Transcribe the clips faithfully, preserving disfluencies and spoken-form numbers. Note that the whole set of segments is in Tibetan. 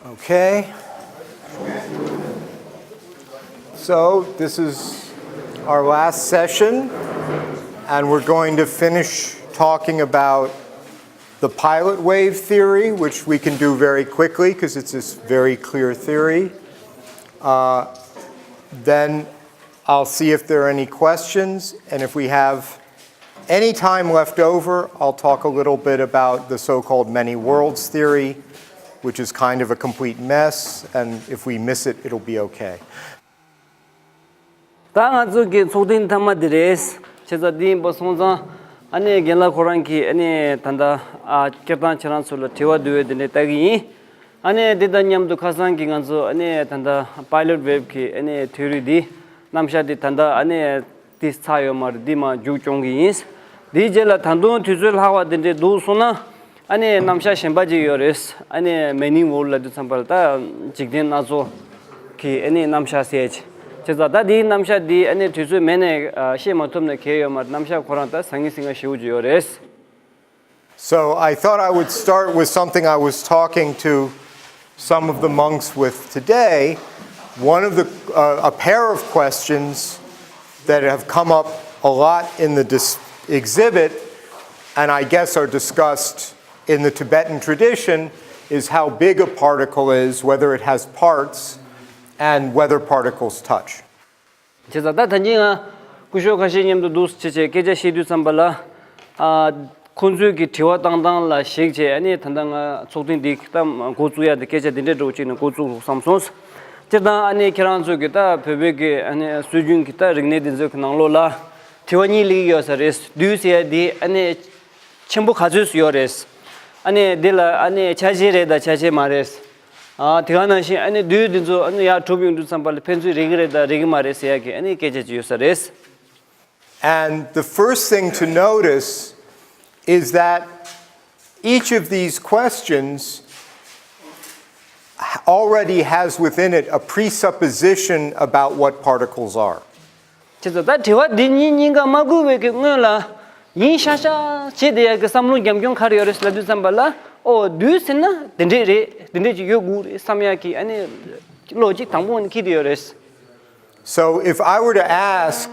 Okay. So, this is our last session, and we're going to finish talking about the pilot wave theory, which we can do very quickly because it's this very clear theory. Uh, then I'll see if there are any questions, and if we have any time left over, I'll talk a little bit about the so-called many worlds theory, which is kind of a complete mess, and if we miss it, it'll be okay. ད་ང་ཚོ་གི་ཚོགས་ཐེངས་མཐའ་མ་འདི་རེད། བྱས་ཙང་འདི་ཡིན་པ་སོང་ཙང་ཨ་ནི་རྒན་ལགས་ཁོ་རང་གིས་ཨ་ནི་ད་ལྟ་ཨ་སྐྱེར་སྟངས་ཁྱེད་རང་ཚོ་ལ་དྲི་བ་འདུག་པས་འདི་འདྲ་ལྟ་གི་ཡིན། ཨ་ནི་འདི་དང་མཉམ་དུ་ཁ་སང་གི་ང་ཚོ་ཨ་ནི་ད་ལྟ་pilot wave གི་ཨ་ནི་ཐིའོ་རི་འདི་རྣམ་གཞག་འདི་ད་ལྟ་ཨ་ནི་ཏིས་ཚར་ཡོད་མ་རེད། འདི་མ་མཇུག་སྐྱོང་གི་ཡིན། འདིའི་རྗེས་ལ་ད་དུང་དུས་ཚོད་ལྷག་པ་འདི་འདྲས་འདུག་སོང་ན་ཨ་ནི་རྣམ་གཞག་གཞན་པ་ཅིག་ཡོད་རེད། ཨ་ནི་many world ལབ་དུས་ཙམ་པ་ལ་ད་འཇིག་རྟེན་སྣ་ཚོགས་ཀྱི་ཨ་ནི་རྣམ་གཞག་ཟེར་ཅིག་བྱས་ཙང་ད་འདིའི་རྣམ་གཞག་འདི་ཨ་ནི་དུས་ཚོད་མེད་ནས་ཨ་བཤད་མ་ཐུབ་ནས་གལ་ཡོད་མ་རེད། རྣམ་གཞག་ཁོ་རང་ད་ཟང་ངེ་ཟིང་ངེ་ཞེ་པོ་ཅིག་ཡོད་རེད། So I thought I would start with something I was talking to some of the monks with today. One of the, uh, a pair of questions that have come up a lot in the dis- exhibit, and I guess are discussed in the Tibetan tradition, is how big a particle is, whether it has parts, and whether particles touch. བྱས་ཙང་ད་ད་གིན་ང་སྐུ་ཞབས་ཁ་ཤས་མཉམ་དུ་འདུག་བྱས་བྱས་སྐད་ཆ་བཤད་དུས་ཙམ་པ་ལ། ཨ་ཁོང་ཚོས་ཀྱི་དྲི་བ་བཏང་སྟངས་ལ་གཞིགས་བྱས་ཨ་ནི་ད་ལྟ་ང་ཚོགས་ཐེངས་འདི་ད་འགོ་བཙུགས་ཡ་དེ་སྐད་ཆ་འདི་འདྲའི་འདྲ་བོ་ཅིག་ནས་འགོ་བཙུགས་རོགས་བསམ་སོང་། སྤྱིར་བཏང་ཨ་ནི་ཁྱེད་རང་ཚོས་ཀྱི་ད་བོད་པའི་གི་ཨ་ནི་སྲོལ་རྒྱུན་གྱི་ད་རིག་གནས་འདི་ཚོའི་གི་ནང་ལོགས་ལ་དྲི་བ་གཉིས་སླེབས་ཀྱི་ཡོད་ས་རེད། བདུད་ཟེར་ཡ་འདི་ཨ་ནི་ཆེན་པོ་ག་ཚོད་ཡོད་རེད། ཨ་ནི་འདི་ལ་ཨ་ནི་ཆ་ཤས་རེད་དང་ཆ་ཤས་མ་རེད། ཨ་དེ་ག་ནང་བཞིན་ཨ་ནི་བདུད་འདི་ཚོ་ཨ་ནི་ཡར་གྲུབ་ཡོང་དུས་ཙམ་པ་ལ་ཕན་ཚུན་རེག་གི་རེད་དང་རེག་གི་མ་རེད་ཟེར་ཡ་གི་ཨ་ནི་སྐད་ཆ་ཅིག་ཡོད་ས་རེད། And the first thing to notice is that each of these questions already has within it a presupposition about what particles are. བྱས་ཙང་ད་དྲི་བ་འདི་གཉིས་གཉིས་ཀ་མ་བཀོད་པའི་གི་སྔོན་ལ་ཡིན་ཤག་ཤག་བྱས་བསྡད་ཡ་གི་བསམ་བློ་རྒྱབ་མཁན་ག་རེ་ཡོད་རེད་ལབ་དུས་ཙམ་པ་ལ། ཨོ་བདུད་ཟེར་ན་དེ་འདྲས་རེད། དེ་འདྲས་ཅིག་ཡོད་དགོས་རེད་བསམ་ཡ་གི་ཨ་ནི་བློ་ཅིག་དང་པོ་ནས་འཁྱེར་བསྡད་ཡོད་རེད། So if I were to ask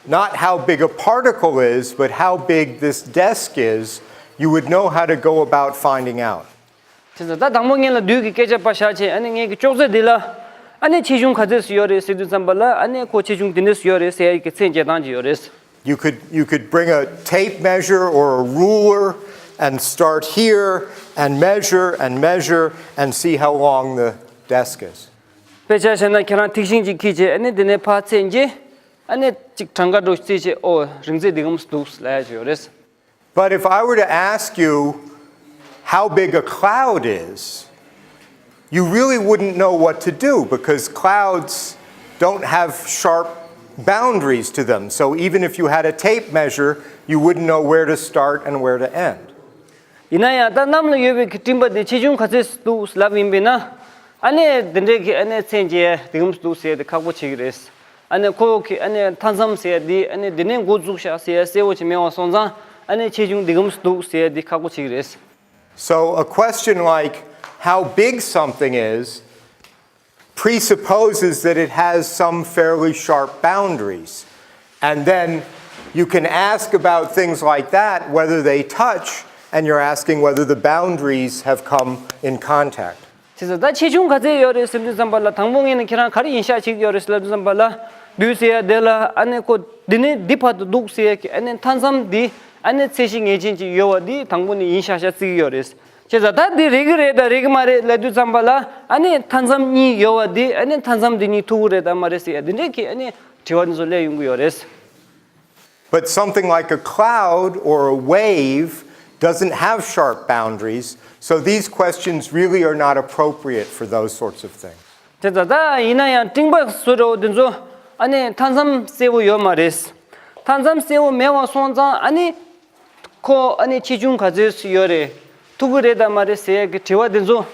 not how big a particle is, but how big this desk is, you would know how to go about finding out. བྱས་ཙང་ད་དང་པོ་ངེད་ལ་བདུད་ཀྱི་སྐད་ཆ་པ་བཞག་བྱས་ཨ་ནི་ངེད་ཀྱི་ཅོག་ཙེ་འདི་ལ་ཨ་ནི་ཆེ་ཆུང་ག་ཚོད་ཡོད་རེད་ཟེར་དུས་ཙམ་པ་ལ་ཨ་ནི་ཁོ་ཆེ་ཆུང་དེ་འདྲས་ཡོད་རེད་ཟེར་ཡ་གི་མཚན་བརྗེ་སྟངས་ཅིག་ཡོད་རེད། You could, you could bring a tape measure or a ruler and start here and measure and measure and see how long the desk is. དཔེ་ཆ་བཞག་ན་ཁྱེད་རང་ཐིག་ཤིང་ཅིག་འཁྱེར་བྱས་ཨ་ནི་དེ་ནས་ཕར་འཚོལ་བྱས་ཨ་ནི་ཅིག་གྲངས་ཀ་འདྲ་བོ་བརྩིས་བྱས་ཨོ་རིང་ཚད་འདི་གམ་འདུག་ལབ་ཡ་ཅིག་ཡོད་རེད། But if I were to ask you how big a cloud is, you really wouldn't know what to do because clouds don't have sharp boundaries to them. So even if you had a tape measure, you wouldn't know where to start and where to end. ཡིན་ན་ཡང་ད་གནམ་ལ་ཡོད་པའི་གི་སྤྲིན་པ་དེ་ཆེ་ཆུང་ག་ཚོད་འདུག་ལབ་ཡིན་པས་ན། ཨ་ནི་དེ་འདྲའི་གི་ཨ་ནི་མཚན་བརྗེ་ཡ་དེ་གམ་འདུག་ཟེར་ཡ་དེ་ཁག་པོ་ཆགས་ཀྱི་རེད། ཨ་ནི་ཁོ་གི་ཨ་ནི་མཐའ་མཚམས་ཟེར་ཡ་དེ་ཨ་ནི་དེ་ནས་འགོ་བཙུགས་ཤག་ཟེར་ཡ་གསལ་པོ་ཅིག་མེད་པ་སོང་ཙང་ཨ་ནི་ཆེ་ཆུང་དེ་གམ་འདུག་ཟེར་ཡ་དེ་ཁག་པོ་ཆགས་ཀྱི་རེད། So a question like how big something is presupposes that it has some fairly sharp boundaries. And then you can ask about things like that, whether they touch, and you're asking whether the boundaries have come in contact. བྱས་ཙང་ད་ཆེ་ཆུང་ག་ཚད་ཡོད་རེད་ཟེར་དུས་ཙམ་པ་ལ་དང་པོ་ངས་ནི་ཁྱེད་རང་ག་རེ་ཡིན་ཤག་ཅིག་ཡོད་རེད་ཟེར་ལབ་དུས་ཙམ་པ་ལ་བདུད་ཟེར་ཡ་དེ་ལ་ཨ་ནི་ཁོ་འདི་ནས་འདི་བར་དུ་འདུག་ཟེར་ཡ་གི་ཨ་ནི་མཐའ་མཚམས་འདི་ཨ་ནི་ཚད་གཞི་ངེས་ཅན་ཅིག་ཡོད་པ་འདི་དང་པོ་ནས་ཡིན་ཤག་ཤག་བརྩི་གི་ཡོད་རེད། བྱས་ཙང་ད་འདི་རེག་གི་རེད་དང་རེག་གི་མ་རེད་ལབ་དུས་ཙམ་པ་ལ་ཨ་ནི་མཐའ་མཚམས་གཉིས་ཡོད་པ་འདི་ཨ་ནི་མཐའ་མཚམས་འདི་གཉིས་ཐུག་གི་རེད་དང་མ་རེད་ཟེར་ཡ་འདི་འདྲས་ཀྱི་ཨ་ནི་དྲི་བ་འདི་ཚོ་སླེབས་ཡོང་གི་ཡོད་རེད། But something like a cloud or a wave doesn't have sharp boundaries, so these questions really are not appropriate for those sorts of things. དེ་ད་ལྟ་ཡིན་ན་ཡང་སྤྲིན་པ་བཟོ་འདྲ་བོ་དེ་ཚོ་ཨ་ནི་མཐའ་མཚམས་གསལ་པོ་ཡོད་མ་རེད། མཐའ་མཚམས་གསལ་པོ་མེད་པ་སོང་ཙང་ཨ་ནི་ཁོ་ཨ་ནི་ཆེ་ཆུང་ག་ཚོད་ཡོད་རེད། ཐུག་གི་རེད་དང་མ་རེད་ཟེར་ཡ་གི་དྲི་བ་དེ་ཚོ་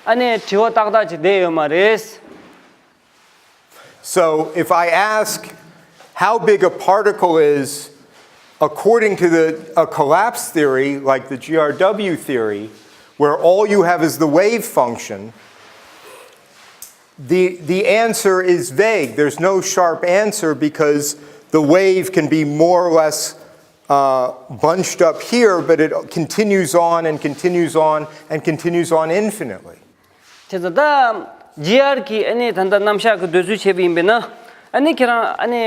ཨ་ནི་དྲི་བ་ཏག་ཏག་ཅིག་བསྡད་ཡོད་མ་རེད། So if I ask how big a particle is according to the, a collapse theory like the G R W theory, where all you have is the wave function, The, the answer is vague. There's no sharp answer because the wave can be more or less uh, bunched up here, but it continues on and continues on and continues on infinitely. དེ་ཚོ་ད་ཇི་ཨར་གྱི་ཨ་ནི་ད་ལྟ་རྣམ་གཞག་གི་འདོད་ཚུལ་བྱས་པ་ཡིན་པས་ན། ཨ་ནི་ཁྱེད་རང་ཨ་ནི་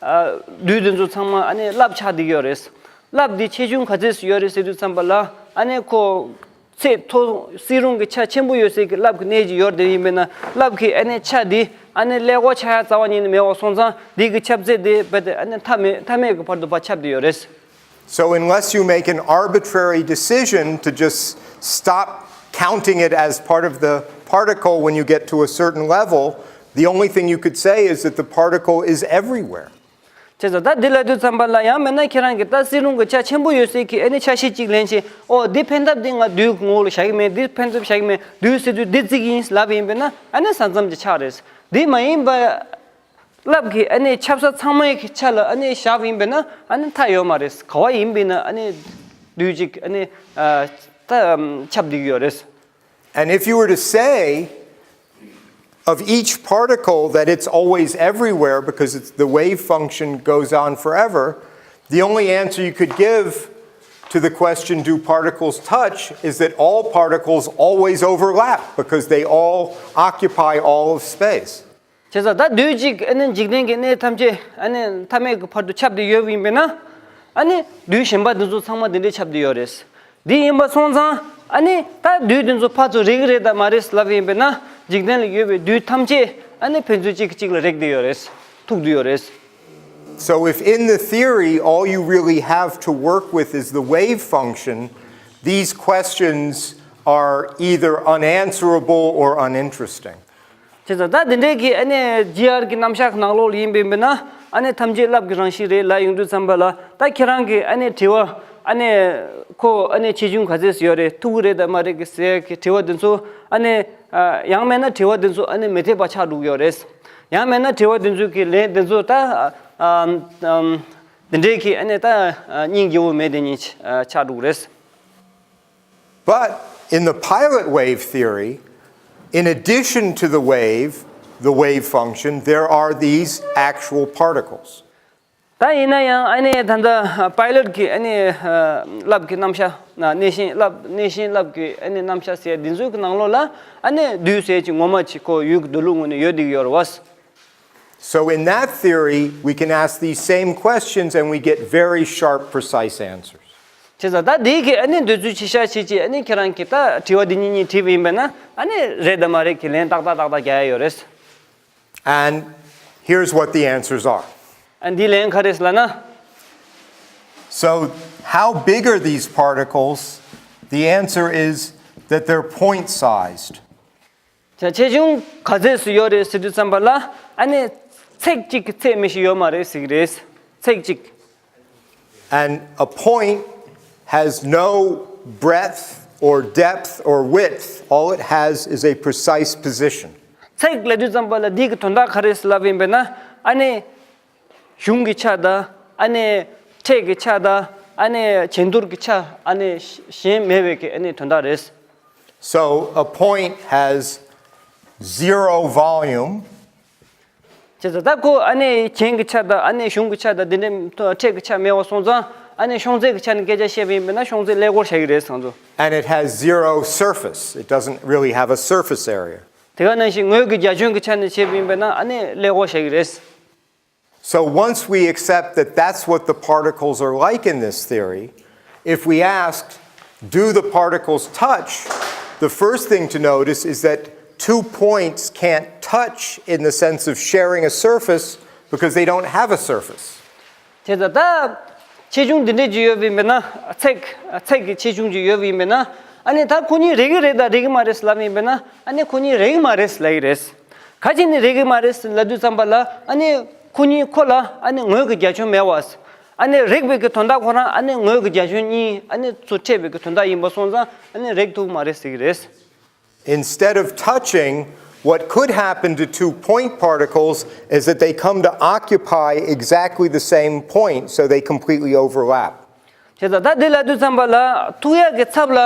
ཨ་རྡུལ་དེ་ཚོ་ཚང་མ་ཨ་ནི་རླབས་ཆགས་བསྡད་ཀྱི་ཡོད་རེད། རླབས་འདི་ཆེ་ཆུང་ག་ཚོད་ཡོད་རེད་ཟེར་དུས་ཙམ་པ་ལ། ཨ་ནི་ཁོ་ཚད་མཐོ་བསིལ་རླུང་གི་ཆ་ཆེན་པོ་ཡོད་སའི་གི་རླབས་ཀྱི་གནས་ཅིག་ཡོད་རེད། ཡིན་པས་ན་རླབས་ཀྱི་ཨ་ནི་ཆ་འདི་ཨ་ནི་ཀླད་ཀོར་ཆགས་ཡ་རྩ་བ་ཉིད་ནས་མེད་པ་སོང་ཙང་། འདི་གི་ཁྱབ་ཚད་དེ་རྦད་དེ་ཨ་ནི་མཐའ་མེད་མཐའ་མེད་ཀྱི་བར་དུ་ཕར་ཁྱབ་བསྡད་ཡོད་རེད། So, unless you make an arbitrary decision to just stop counting it as part of the particle when you get to a certain level, the only thing you could say is that the particle is everywhere. བྱས་ཙང་ད་འདི་ལབ་དུས་ཙམ་པ་ལ། ཡང་མིན་ན་ཁྱེད་རང་གིས་ད་བསིལ་རླུང་གི་ཆ་ཆེན་པོ་ཡོད་སའི་གི་ཨ་ནི་ཆ་ཤས་གཅིག་ལེན་བྱས། ཨོ་འདི་འཕེན་ཐབས་འདི་ང་རྡུལ་གྱི་ངོ་བོ་ལ་བཞག་གི་མེད། འདི་འཕེན་ཐབས་བཞག་གི་མེད། རྡུལ་ཟེར་དུས་འདི་བརྩི་གི་ཡིན་ལབ་ཡིན་པས་ན། ཨ་ནི་ས་མཚམས་ཅིག་ཆགས་རེད། འདི་མ་ཡིན་པ། རླབས་ཀྱི་ཨ་ནི་ཁྱབ་ས་ཚང་མའི་ཆ་ལ་ཨ་ནི་བཞག་པ་ཡིན་པས་ན། ཨ་ནི་མཐའ་ཡོད་མ་རེད། ག་བ་ཡིན་པས་ན་ཨ་ནི་རྡུལ་གཅིག་ཨ་ནི་ཨ་ད་ཁྱབ་བསྡད་ཀྱི་ཡོད་རེད། And if you were to say of each particle that it's always everywhere because it's, the wave function goes on forever, the only answer you could give to the question, do particles touch, is that all particles always overlap because they all occupy all of space. བྱས་ཙང་ད་རྡུལ་གཅིག་ཨ་ནི་འཇིག་རྟེན་གྱི་གནས་ཐམས་ཅད་ཨ་ནི་མཐའ་མེད་ཀྱི་བར་དུ་ཁྱབ་བསྡད་ཡོད་པ་ཡིན་པས་ན། ཨ་ནི་རྡུལ་གཞན་པ་འདི་ཚོ་ཚང་མ་འདི་འདྲའི་ཁྱབ་བསྡད་ཡོད་རེད། འདི་ཡིན་པ་སོང་ཙང་ཨ་ནི་ད་རྡུལ་འདི་ཚོ་ཕར་ཚུར་རེག་གི་རེད་དམ་མ་རེད་ལབ་ཡིན་པས་ན། འཇིག་རྟེན་ལ་ཡོད་པའི་རྡུལ་ཐམས་ཅད་ཨ་ནི་ཕན་ཚུན་གཅིག་གིས་གཅིག་ལ་རེག་བསྡད་ཡོད་རེད། ཐུག་བསྡད་ཡོད་རེད། So, if in the theory all you really have to work with is the wave function, these questions are either unanswerable or uninteresting. བྱས་ཙང་ད་འདི་འདྲའི་གི་ཨ་ནི་ཇི་ཨར་གྱི་རྣམ་གཞག་གི་ནང་ལོགས་ལ་ཡིན་པ་ཡིན་པས་ན། ཨ་ནི་ཐམས་ཅད་རླབས་ཀྱི་རང་བཞིན་རེད་ལབ་ཡོང་དུས་ཙམ་པ་ལ། ད་ཁྱེད་རང་གི་ཨ་ནི་དྲི་བ་ཨ་ནི་ཁོ་ཨ་ནི་ཆེ་ཆུང་ག་ཚོད་ཡོད་རེད། ཐུག་གི་རེད་དམ་མ་རེད་ཀྱི་ཟེར་གྱི་དྲི་བ་འདི་ཚོ། ཨ་ནི་ཡང་མིན་ན་དྲི་བ་འདི་ཚོ་ཨ་ནི་མི་འཐད་པ་ཆགས་འགྲོ་གི་ཡོད་རེད། ཡང་མིན་ན་དྲི་བ་འདི་ཚོ་གི་ལན་འདི་ཚོ་ད་འདི་འདྲའི་གི་ཨ་ནི་ད་སྙིང་རྗེ་བོ་མེད་དེ་ཉིད་ཆགས་འགྲོ་གི་རེད། But in the pilot wave theory, in addition to the wave, the wave function, there are these actual particles. ད་ཡིན་ན་ཡང་ཨ་ནི་ད་ལྟ་པའི་ལོཊ་གི་ཨ་ནི་རླབས་ཀྱི་རྣམ་གཞག་ན། གནས་གཞེན་རླབས་གནས་གཞེན་རླབས་ཀྱི་ཨ་ནི་རྣམ་གཞག་ཟེར་འདི་ཚོའི་གི་ནང་ལོགས་ལ། ཨ་ནི་རྡུལ་ཟེར་གྱི་ངོ་མ་ཅིག་ཁོ་ཡུལ་གྱི་འདོད་ལུགས་ངོས་ནས་ཡོད་བསྡད་ཀྱི་ཡོད་རེད་བ། So, in that theory, we can ask these same questions and we get very sharp, precise answers. བྱས་ཙང་ད་འདི་གི་ཨ་ནི་འདོད་ཚུལ་ཅིག་བཤད་བྱས་ཀྱི་ཨ་ནི་ཁྱེད་རང་གིས་ད་དྲི་བ་འདི་གཉིས་གཉིས་དྲིས་པ་ཡིན་པས་ན། ཨ་ནི་རེད་དམ་མ་རེད་ཀྱི་ལན་ཏག་ཏག་ཏག་ཏག་རྒྱག་ཡ་ཡོད་རེད། And here's what the answers are. ཨ་འདི་ལན་ག་རེ་ལབ་ན། So, how big are these particles? The answer is that they're point sized. ཆེ་ཆུང་ག་ཚོད་སུ་ཡོད་རེད་ཟེར་དུས་ཙམ་པ་ལ། ཨ་ནི་ཚེག་གཅིག་གི་ཚད་མི་ཞིག་ཡོད་མ་རེད་ཟེར་གྱི་རེད། ཚེག་གཅིག And a point has no breadth or depth or width. All it has is a precise position. ཚེག་ལབ་དུས་ཙམ་པ་ལ་འདི་གི་དོན་དག་ག་རེ་ལབ་ཡིན་པས་ན། ཨ་ནི་གཞུང་གི་ཆ་དང་། ཨ་ནི་ཕྲད་ཀྱི་ཆ་དང་། ཨ་ནི་བྱེ་འདུར་གྱི་ཆ། ཨ་ནི་གཞན་མེད་པའི་གི་ཨ་ནི་དོན་དག་རེད། So a point has zero volume. བྱས་ཙང་ད་ཁོ་ཨ་ནི་བྱེ་གི་ཆ་དང་། ཨ་ནི་གཞུང་གི་ཆ་དང་། འདི་འདྲའི་ཕྲད་ཀྱི་ཆ་མེད་པ་སོང་ཙང་། ཨ་ནི་ཤོང་ཚད་ཀྱི་ཆ་ནས་སྐད་ཆ་བཤད་པ་ཡིན་པས་ན། ཤོང་ཚད་ཀླད་ཀོར་བཞག་གི་རེད་ཟེར་ང་ཚོ། And it has zero surface. It doesn't really have a surface area. དེ་ག་ནང་བཞིན་ངོས་ཀྱི་རྒྱ་ཁྱོན་གྱི་ཆ་ནས་བྱས་པ་ཡིན་པས་ན། ཨ་ནི་ཀླད་ཀོར་བཞག་གི་རེད། So once we accept that that's what the particles are like in this theory, if we asked, do the particles touch? The first thing to notice is that two points can't touch in the sense of sharing a surface because they don't have a surface. དེ་ད་ལྟ་ཆེ་ཆུང་འདི་འདྲས་ཅིག་ཡོད་པ་ཡིན་པས་ན། ཚེག་ཚེག་གི་ཆེ་ཆུང་ཅིག་ཡོད་པ་ཡིན་པས་ན། ཨ་ནི་ད་ཁོ་གཉིས་རེག་གི་རེད་དང་རེག་གི་མ་རེད་ལབ་ཡིན་པས་ན། ཨ་ནི་ཁོ་གཉིས་རེག་གི་མ་རེད་ལབ་ཀྱི་རེད། ག་ཅི་ནས་རེག་གི་མ་རེད་ལབ་དུས་ཙམ་པ་ལ། ཨ་ནི་ཁོ་གཉིས་ཁོ་ལ་ཨ་ནི་ངོས་ཀྱི་རྒྱ་ཁྱོན་མེད་པ། ཨ་ནི་རེག་པའི་གི་དོན་དག་ཁོ་རང་ཨ་ནི་ངོས་ཀྱི་རྒྱ་ཁྱོན་གཉིས་ཨ་ནི་ཚུར་ཕྲད་པའི་གི་དོན་དག་ཡིན་པ་སོང་ཙང་། ཨ་ནི་རེག་ཐུབ་མ་རེད་ཟེར་གྱི་རེད། Instead of touching, what could happen to two point particles is that they come to occupy exactly the same point, so they completely overlap. བྱས་ཙང་ད་འདི་ལབ་དུས་ཙམ་པ་ལ། ཐུག་ཡག་གི་ཚབ་ལ་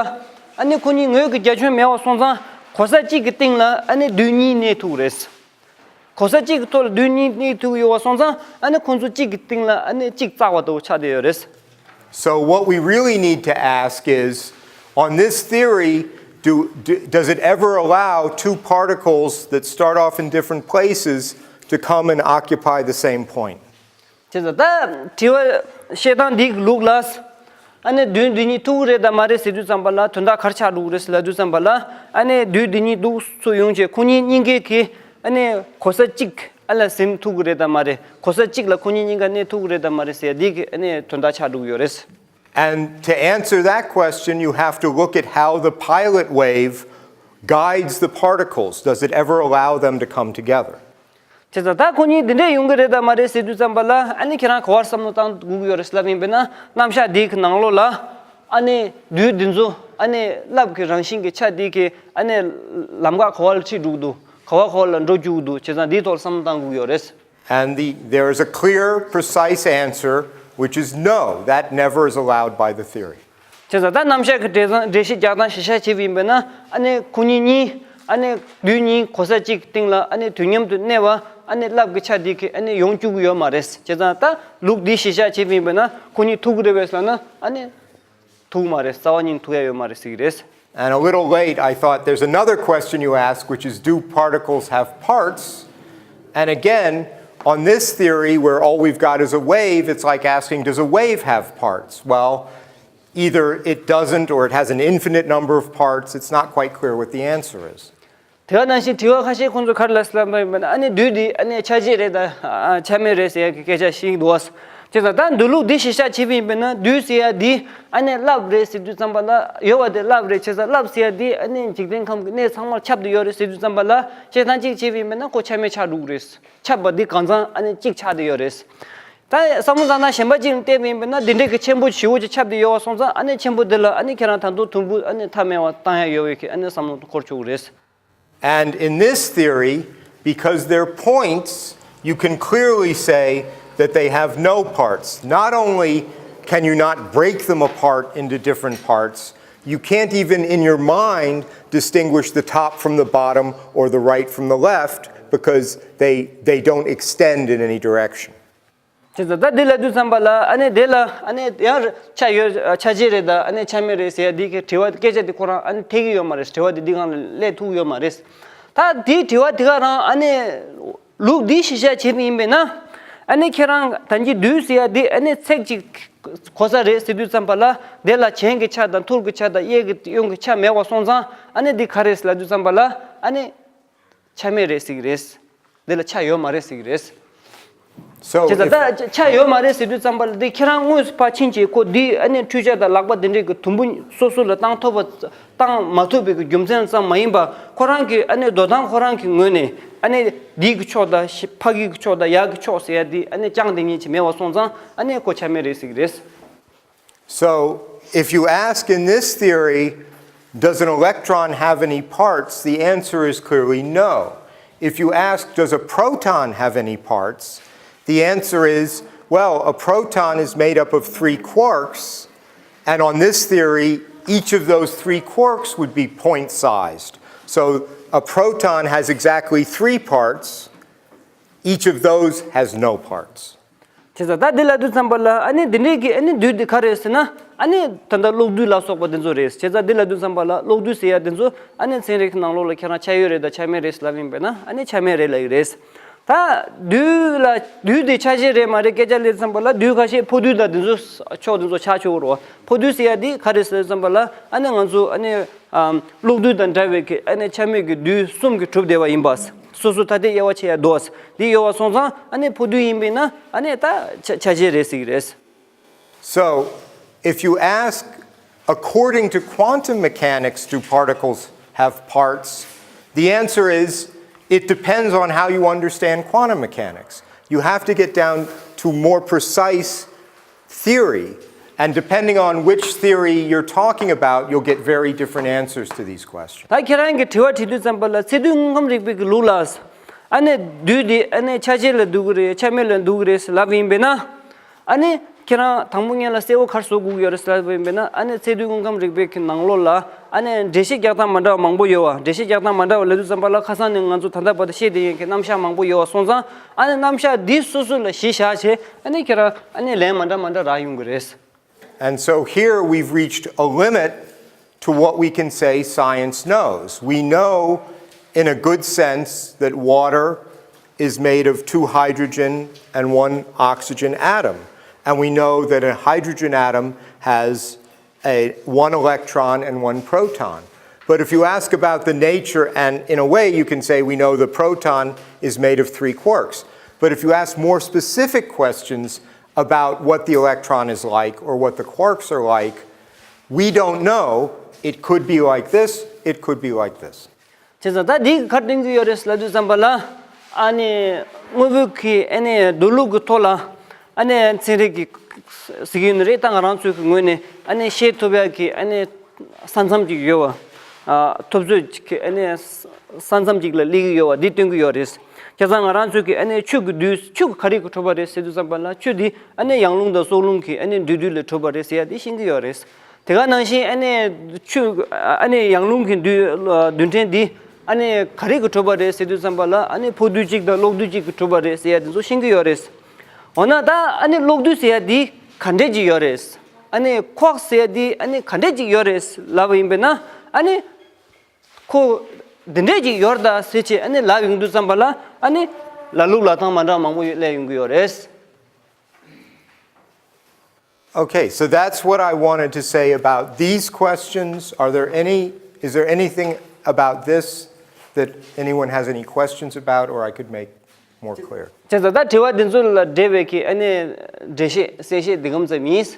ཨ་ནི་ཁོ་གཉིས་ངོས་ཀྱི་རྒྱ་ཁྱོན་མེད་པ་སོང་ཙང་། གོ་ས་གཅིག་གི་སྟེང་ལ་ཨ་ནི་དུས་གཉིས་གནས་ཐུབ་རེད། གོ་ས་གཅིག་གི་ཐོག་ལ་དུས་གཉིས་གནས་ཐུབ་ཡོད་པ་སོང་ཙང་ཨ་ནི་ཁོང་ཚོ་གཅིག་གི་སྟེང་ལ་ཨ་ནི་གཅིག་བཙགས་པ་དང་ཆགས་བསྡད་ཡོད་རེད། So, what we really need to ask is, on this theory, do, do, does it ever allow two particles that start off in different places to come and occupy the same point? དེ་ཚོ་ད་དྲི་བ་བཤད་སྟངས་འདི་གི་ལུགས་ལ། ཨ་ནི་དུས་འདི་གཉིས་ཐུག་གི་རེད་དམ་མ་རེད་ཟེར་དུས་ཙམ་པ་ལ་དོན་དག་ག་རེ་ཆགས་འགྲོ་གི་རེད་ཟེར་ལབ་དུས་ཙམ་པ་ལ། ཨ་ནི་དུས་འདི་གཉིས་འདུག་སུ་ཡོང་བྱས་ཁོ་གཉིས་གཉིས་ཀའི་གི་ཨ་ནི་གོ་ས་གཅིག་ཨ་ལ་ཟིན་ཐུག་གི་རེད་དམ་མ་རེད། གོ་ས་གཅིག་ལ་ཁོ་གཉིས་གཉིས་ཀ་གནས་ཐུག་གི་རེད་དམ་མ་རེད་ཟེར་འདི་གི་ཨ་ནི་དོན་དག་ཆགས་འགྲོ་གི་ཡོད་རེད། And to answer that question, you have to look at how the pilot wave guides the particles. Does it ever allow them to come together? བྱས་ཙང་ད་ཁོ་གཉིས་འདི་འདྲས་ཡོང་གི་རེད་དམ་མ་རེད་ཟེར་དུས་ཙམ་པ་ལ། ཨ་ནི་ཁྱེད་རང་ག་བར་བསམ་བློ་བཏང་དགོས་ཀྱི་ཡོད་རེད་ལབ་ཡིན་པས་ན། རྣམ་གཞག་འདིའི་གི་ནང་ལོགས་ལ་ཨ་ནི་དུས་འདི་ཚོ་ཨ་ནི་རླབས་ཀྱི་རང་བཞིན་གྱི་ཆ་འདི་གི་ཨ་ནི་ལམ་ཁ་ག་བ་ལ་ཁྲིད་འགྲོ་གི་འདུག་ག་བ་ག་བ་ལ་འགྲོ་བཅུག་གི་འདུག་བྱས་ཙང་འདིའི་ཐོག་ལ་བསམ་བློ་བཏང་དགོས་ཀྱི་ཡོད་རེད། And the, there is a clear, precise answer, which is no, that never is allowed by the theory. བྱས་ཙང་ད་རྣམ་གཞག་གི་འགྲེལ་བཟང་འགྲེལ་བཤད་རྒྱག་སྟངས་གཞི་བཞག་བྱས་པ་ཡིན་པས་ན། ཨ་ནི་ཁོ་གཉིས་གཉིས་ཨ་ནི་དུས་གཉིས་གོ་ས་གཅིག་སྟེང་ལ་ཨ་ནི་དུས་མཉམ་དུ་གནས་པ་ཨ་ནི་རླབས་ཀྱི་ཆ་འདི་གི་ཨ་ནི་ཡོང་བཅུག་གི་ཡོད་མ་རེད། བྱས་ཙང་ད་ལུགས་འདི་གཞི་བཞག་བྱས་པ་ཡིན་པས་ན་ཁོ་གཉིས་ཐུག་གི་རེད་པས་ལབ་ན་ཨ་ནི་ཐུག་མ་རེད། རྩ་བ་ཉིད་ཐུག་ཡ་ཡོད་མ་རེད་ཟེར་གི་རེད། And a little late, I thought there's another question you ask, which is, do particles have parts? And again, on this theory, where all we've got is a wave, it's like asking, does a wave have parts? Well, either it doesn't or it has an infinite number of parts. It's not quite clear what the answer is. དེ་ག་ནང་བཞིན་དྲི་བ་ཁ་ཤས་ཁོང་ཚོ་ག་རེ་ལབ་སླབ་པ་ཡིན་པ་ན། ཨ་ནི་དུས་འདི་ཨ་ནི་ཆ་ཤས་རེད་ད་ཆ་མེད་རེད་ཟེར་ཡ་གི་སྐད་ཆ་ཞིག་འདུག་བ། བྱས་ཙང་ད་འདི་ལུགས་འདི་གཞི་བཞག་བྱས་པ་ཡིན་པས་ན་དུས་ཟེར་ཡ་འདི་ཨ་ནི་རླབས་རེད་ཟེར་དུས་ཙམ་པ་ལ་ཡོད་པ་དེ་རླབས་རེད། བྱས་ཙང་རླབས་ཟེར་ཡ་འདི་ཨ་ནི་འཇིག་རྟེན་ཁམས་ཀྱི་གནས་ཚང་མར་ཁྱབ་བསྡད་ཡོད་རེད་ཟེར་དུས་ཙམ་པ་ལ། བྱས་ཙང་གཅིག་བྱས་པ་ཡིན་པས་ན་ཁོ་ཆ་མེད་ཆགས་འགྲོ་གི་རེད། ཁྱབ་པ་འདི་གང་ཚང་ཨ་ནི་གཅིག་ཆགས་བསྡད་ཡོད་རེད། ད་བསམ་བློ་བཏང་ན་གཞན་པ་གཅིག་ལ་བལྟས་པ་ཡིན་པས་ན་འདི་འདྲའི་གི་ཆེན་པོ་ཞེ་པོ་ཅིག་ཁྱབ་བསྡད་ཡོད་པ་སོང་ཙང་། ཨ་ནི་ཆེན་པོ་འདི་ལ་ཨ་ནི་ཁྱེད་རང་ད་དུང་དུམ་བུ་ཨ་ནི་མཐའ་མེད་པ་བཏང་ཡ་ཡོད་པའི་གི་ཨ་ནི་བསམ་བློ་འཁོར་ཆོག་གི་རེད། And in this theory, because they're points, you can clearly say that they have no parts. Not only can you not break them apart into different parts, you can't even in your mind distinguish the top from the bottom or the right from the left because they, they don't extend in any direction. བྱས་ཙང་ད་འདི་ལབ་དུས་ཙམ་པ་ལ་ཨ་ནི་དེ་ལ་ཨ་ནི་ཡང་ཆ་ཡོད་ཆ་ཤས་རེད་ད་ཨ་ནི་ཆ་མེད་རེད་ཟེར་ཡ་འདི་གི་དྲི་བ་སྐད་ཆ་འདི་ཁོ་རང་ཨ་ནི་འཐད་ཀྱི་ཡོད་མ་རེད། དྲི་བ་འདི་འདི་སྒང་ལ་སླེབས་ཐུབ་ཀྱི་ཡོད་མ་རེད། ད་འདི་དྲི་བ་འདི་ག་རང་ཨ་ནི་ལུགས་འདི་གཞི་བཞག་བྱས་པ་ཡིན་པས་ན། ཨ་ནི་ཁྱེད་རང་ད་གིན་དུས་ཟེར་ཡ་འདི་ཨ་ནི་ཚེག་གཅིག་གོ་ས་རེད་ཟེར་དུས་ཙམ་པ་ལ། དེ་ལ་གྱེན་གྱི་ཆ་དང་ཐུར་གྱི་ཆ་དང་གཡས་ཀྱི་གཡོན་གྱི་ཆ་མེད་པ་སོང་ཙང་། ཨ་ནི་འདི་ག་རེ་ཟེར་ལབ་དུས་ཙམ་པ་ལ་ཨ་ནི། ཆ་མེད་རེད་ཟེར་གྱི་རེད། འདི་ལ་ཆ་ཡོད་མ་རེད་ཟེར་གྱི་རེད། So བྱས་ཙང་ད་ཆ་ཡོད་མ་རེད་ཟེར་དུས་ཙམ་པ་ལ་འདི་ཁྱེད་རང་དངོས་སུ་ཕར་ཕྱིན་བྱས་ཁོ་འདི་ཨ་ནི་འཕྲུལ་ཆས་དང་ལག་པ་འདི་འདྲས་ཀྱི་དུམ་བུ་སོ་སོ་ལ་བཏང་ཐུབ་པ་བཏང་མ་ཐུབ་པའི་གི་རྒྱུ་མཚན་ཙམ་མ་ཡིན་པ། ཁོ་རང་གི་ཨ་ནི་འདོད་སྟངས་ཁོ་རང་གི་ངོས་ནས་ཨ་ནི་འདི་གི་ཕྱོགས་དང་ཕ་གི་གི་ཕྱོགས་དང་ཡ་གི་ཕྱོགས་ཟེར་ཡ་འདི་ཨ་ནི་རྐྱང་དེ་ཉིད་ཅིག་མེད་པ་སོང་ཙང་ཨ་ནི་ཁོ་ཆ་མེད་རེད་ཟེར་གྱི་རེད། So, if you ask in this theory, does an electron have any parts? The answer is clearly no. If you ask, does a proton have any parts? The answer is, well, a proton is made up of three quarks, and on this theory, each of those three quarks would be point sized. So, a proton has exactly three parts, each of those has no parts. བྱས་ཙང་ད་འདི་ལབ་དུས་ཙམ་པ་ལ་ཨ་ནི་འདི་འདྲས་ཀྱི་ཨ་ནི་དུས་འདི་ག་རེད་ཟེར་ན། ཨ་ནི་ད་ལྟ་གློག་རྡུལ་ལ་སོགས་པ་འདི་ཚོ་རེད། བྱས་ཙང་འདི་ལབ་དུས་ཙམ་པ་ལ་གློག་རྡུལ་ཟེར་ཡ་འདི་ཚོ་ཨ་ནི་ཚན་རིག་གི་ནང་ལོགས་ལ་ཁྱེད་རང་ཆ་ཡོད་རེད་ད་ཆ་མེད་རེད་ལབ་ཡིན་པས་ན་ཨ་ནི་ཆ་མེད་རེད་ལབ་ཀྱི་རེད། ད་དུས་ལ་དུས་དེ་ཆ་ཤས་རེད་མ་རེད་སྐད་ཆ་སླེབས་ཙམ་པ་ལ་དུས་ཁ་ཤས་ཕོ་དུས་དང་འདི་ཚོ་ཕྱོགས་འདི་ཚོ་ཆ་ཆོག་གི་རེད། ཕོ་དུས་ཟེར་ཡ་འདི་ག་རེད་ཟེར་ཙམ་པ་ལ་ཨ་ནི་ང་ཚོ་ཨ་ནི། ཨམ། གློག་རྡུལ་དང་འདྲ་བའི་གི་ཨ་ནི་ཆ་མེད་ཀྱི་རྡུལ་གསུམ་གྱིས་གྲུབ་བསྡད་པ་ཡིན་པ། སོ་སོ་ཐ་དད་དབྱེ་བ་ཕྱེ་ཡ་འདུག་འདི་ཡོད་པ་སོང་ཙང་ཨ་ནི་ཕོ་རྡུལ་ཡིན་པས་ན་ཨ་ནི་ད་ཆ་ཆ་ཤས་རེད་ཟེར་གྱི་རེད། So, if you ask, according to quantum mechanics, do particles have parts? The answer is, it depends on how you understand quantum mechanics. You have to get down to more precise theory, and depending on which theory you're talking about, you'll get very different answers to these questions. ད་ཁྱེད་རང་གིས་དྲི་བ་དྲི་དུས་ཙམ་པ་ལ་ཚད་རྡུལ་དངོས་ཁམས་རིག་པའི་གི་ལུགས་ལ། ཨ་ནི་རྡུལ་འདི་ཨ་ནི་ཆ་ཤས་ལ་འདུ་གི་རེད་ཆ་མེད་ལ་འདུ་གི་རེད་ལབ་ཡིན་པས་ན། ཨ་ནི་ ཁྱེད་རང་དང་པོ་ཉིད་ལ་གསལ་བོ་ག་རེ་བཟོ་དགོས་ཀྱི་ཡོད་རེད་ཟེར་ལབ་པ་ཡིན་པས་ན། ཨ་ནི་ཚད་རྡུལ་དངོས་ཁམས་རིག་པའི་གི་ནང་ལོགས་ལ་ཨ་ནི་འགྲེལ་བཤད་རྒྱག་སྟངས་མ་འདྲ་བ་མང་པོ་ཡོད་བ། འགྲེལ་བཤད་རྒྱག་སྟངས་མ་འདྲ་བ་ལབ་དུས་ཙམ་པ་ལ་ཁ་སང་ནས་ང་ཚོ་ད་ལྟ་བར་དུ་བཤད་བསྡད་མཁན་གྱི་རྣམ་གཞག་མང་པོ་ཡོད་བ་སོང་ཙང་། ཨ་ནི་རྣམ་གཞག་འདི་སོ་སོ་ལ་གཞི་བཞག་བྱས་ཨ་ནི་ཁྱེད་རང་ཨ་ནི་ལན་མ་འདྲ་མ་འདྲ་རག་ཡོང་གི་རེད། And so here we've reached a limit to what we can say science knows. We know, in a good sense, that water is made of two hydrogen and one oxygen atom. And we know that a hydrogen atom has a, one electron and one proton. But if you ask about the nature, and in a way you can say we know the proton is made of three quarks. But if you ask more specific questions about what the electron is like or what the quarks are like, we don't know. It could be like this, it could be like this. བྱས་ཙང་ད་འདི་ག་རེ་སྟོན་གྱི་ཡོད་རེད་ལབ་དུས་ཙམ་པ་ལ། ཨ་ནི་དངོས་པོའི་གི་ཨ་ནི་འདུག་ལུགས་ཀྱི་ཐོག་ལ་ཨ་ནི་ཚན་རིག་གི་ཟེར་གྱི་ཡོད་ནི་རེད། ད་ང་རང་ཚོའི་གི་ངོས་ནས་ཨ་ནི་ཤེས་ཐུབ་ཡག་གི་ཨ་ནི་ས་མཚམས་ཅིག་ཡོད་བ། ཨ་ཐུབ་ཚོད་ཅིག་གི་ཨ་ནི་ས་མཚམས་ཅིག་ལ་སླེབས་ཀྱི་ཡོད་བ་འདི་སྟོན་གྱི་ཡོད་རེད། བྱས་ཙང་ང་རང་ཚོའི་གི་ཨ་ནི་ཆུ་གི་འདུས་ཆུ་གི་ག་རེ་གི་གྲུབ་པ་རེད་ཟེར་དུས་ཙམ་པ་ལ། ཆུ་འདི་ཨ་ནི་ཡང་རླུང་དང་སྲོག་རླུང་གི་ཨ་ནི་འདུས་རྡུལ་ལས་གྲུབ་པ་རེད་ཟེར་ཡག་འདི་ཤེས་ཀྱི་ཡོད་རེད། དེ་ག་ནང་བཞིན་ཨ་ནི་ཆུ་ཨ་ནི་ཡང་རླུང་གི་རྡུལ་རྡུལ་ཕྲན་འདི་ཨ་ནི་ག་རེ་གི་གྲུབ་པ་རེད་ཟེར་དུས་ཙམ་པ་ལ། ཨ་ནི་ཕོ་རྡུལ་གཅིག་དང་གློག་རྡུལ་གཅིག་གི་གྲུབ་པ་རེད་ཟེར་ཡག་དེ་ཚོ་ཤེས་ཀྱི་ཡོད་རེད། འོ་ན་ད་ཨ་ནི་གློག་རྡུལ་ཟེར་ཡག་འདི་ག་འདྲས་ཅིག་ཡོད་རེད། ཨ་ནི་ཁོག་ཟེར་ཡག་འདི་ཨ་ནི་ག་འདྲས་ཅིག་ཡོད་རེད་ལབ་པ་ཡིན་པས་ན། ཨ་ནི་ཁོ་འདི་འདྲས་ཅིག་ཡོད་རེད་ད་ཟེར་བྱས་ཨ་ནི་ལབ་ཡོང་དུས་ཙམ་པ་ལ་ཨ་ནི་ལབ་ལུགས་ལབ་སྟངས་མ་འདྲ་བ་མང་པོ་ཡོད་སླེབས་ཡོང་གི་ཡོད་རེད། Okay, so that's what I wanted to say about these questions. Are there any, is there anything about this that anyone has any questions about or I could make more clear? བྱས་ཙང་ད་དྲི་བ་འདི་ཚོ་ལ་འབྲེལ་བའི་གི་ཨ་ནི་འགྲེལ་བཤད་གསལ་བཤད་འདི་གམ་ཙམ་ཡིན།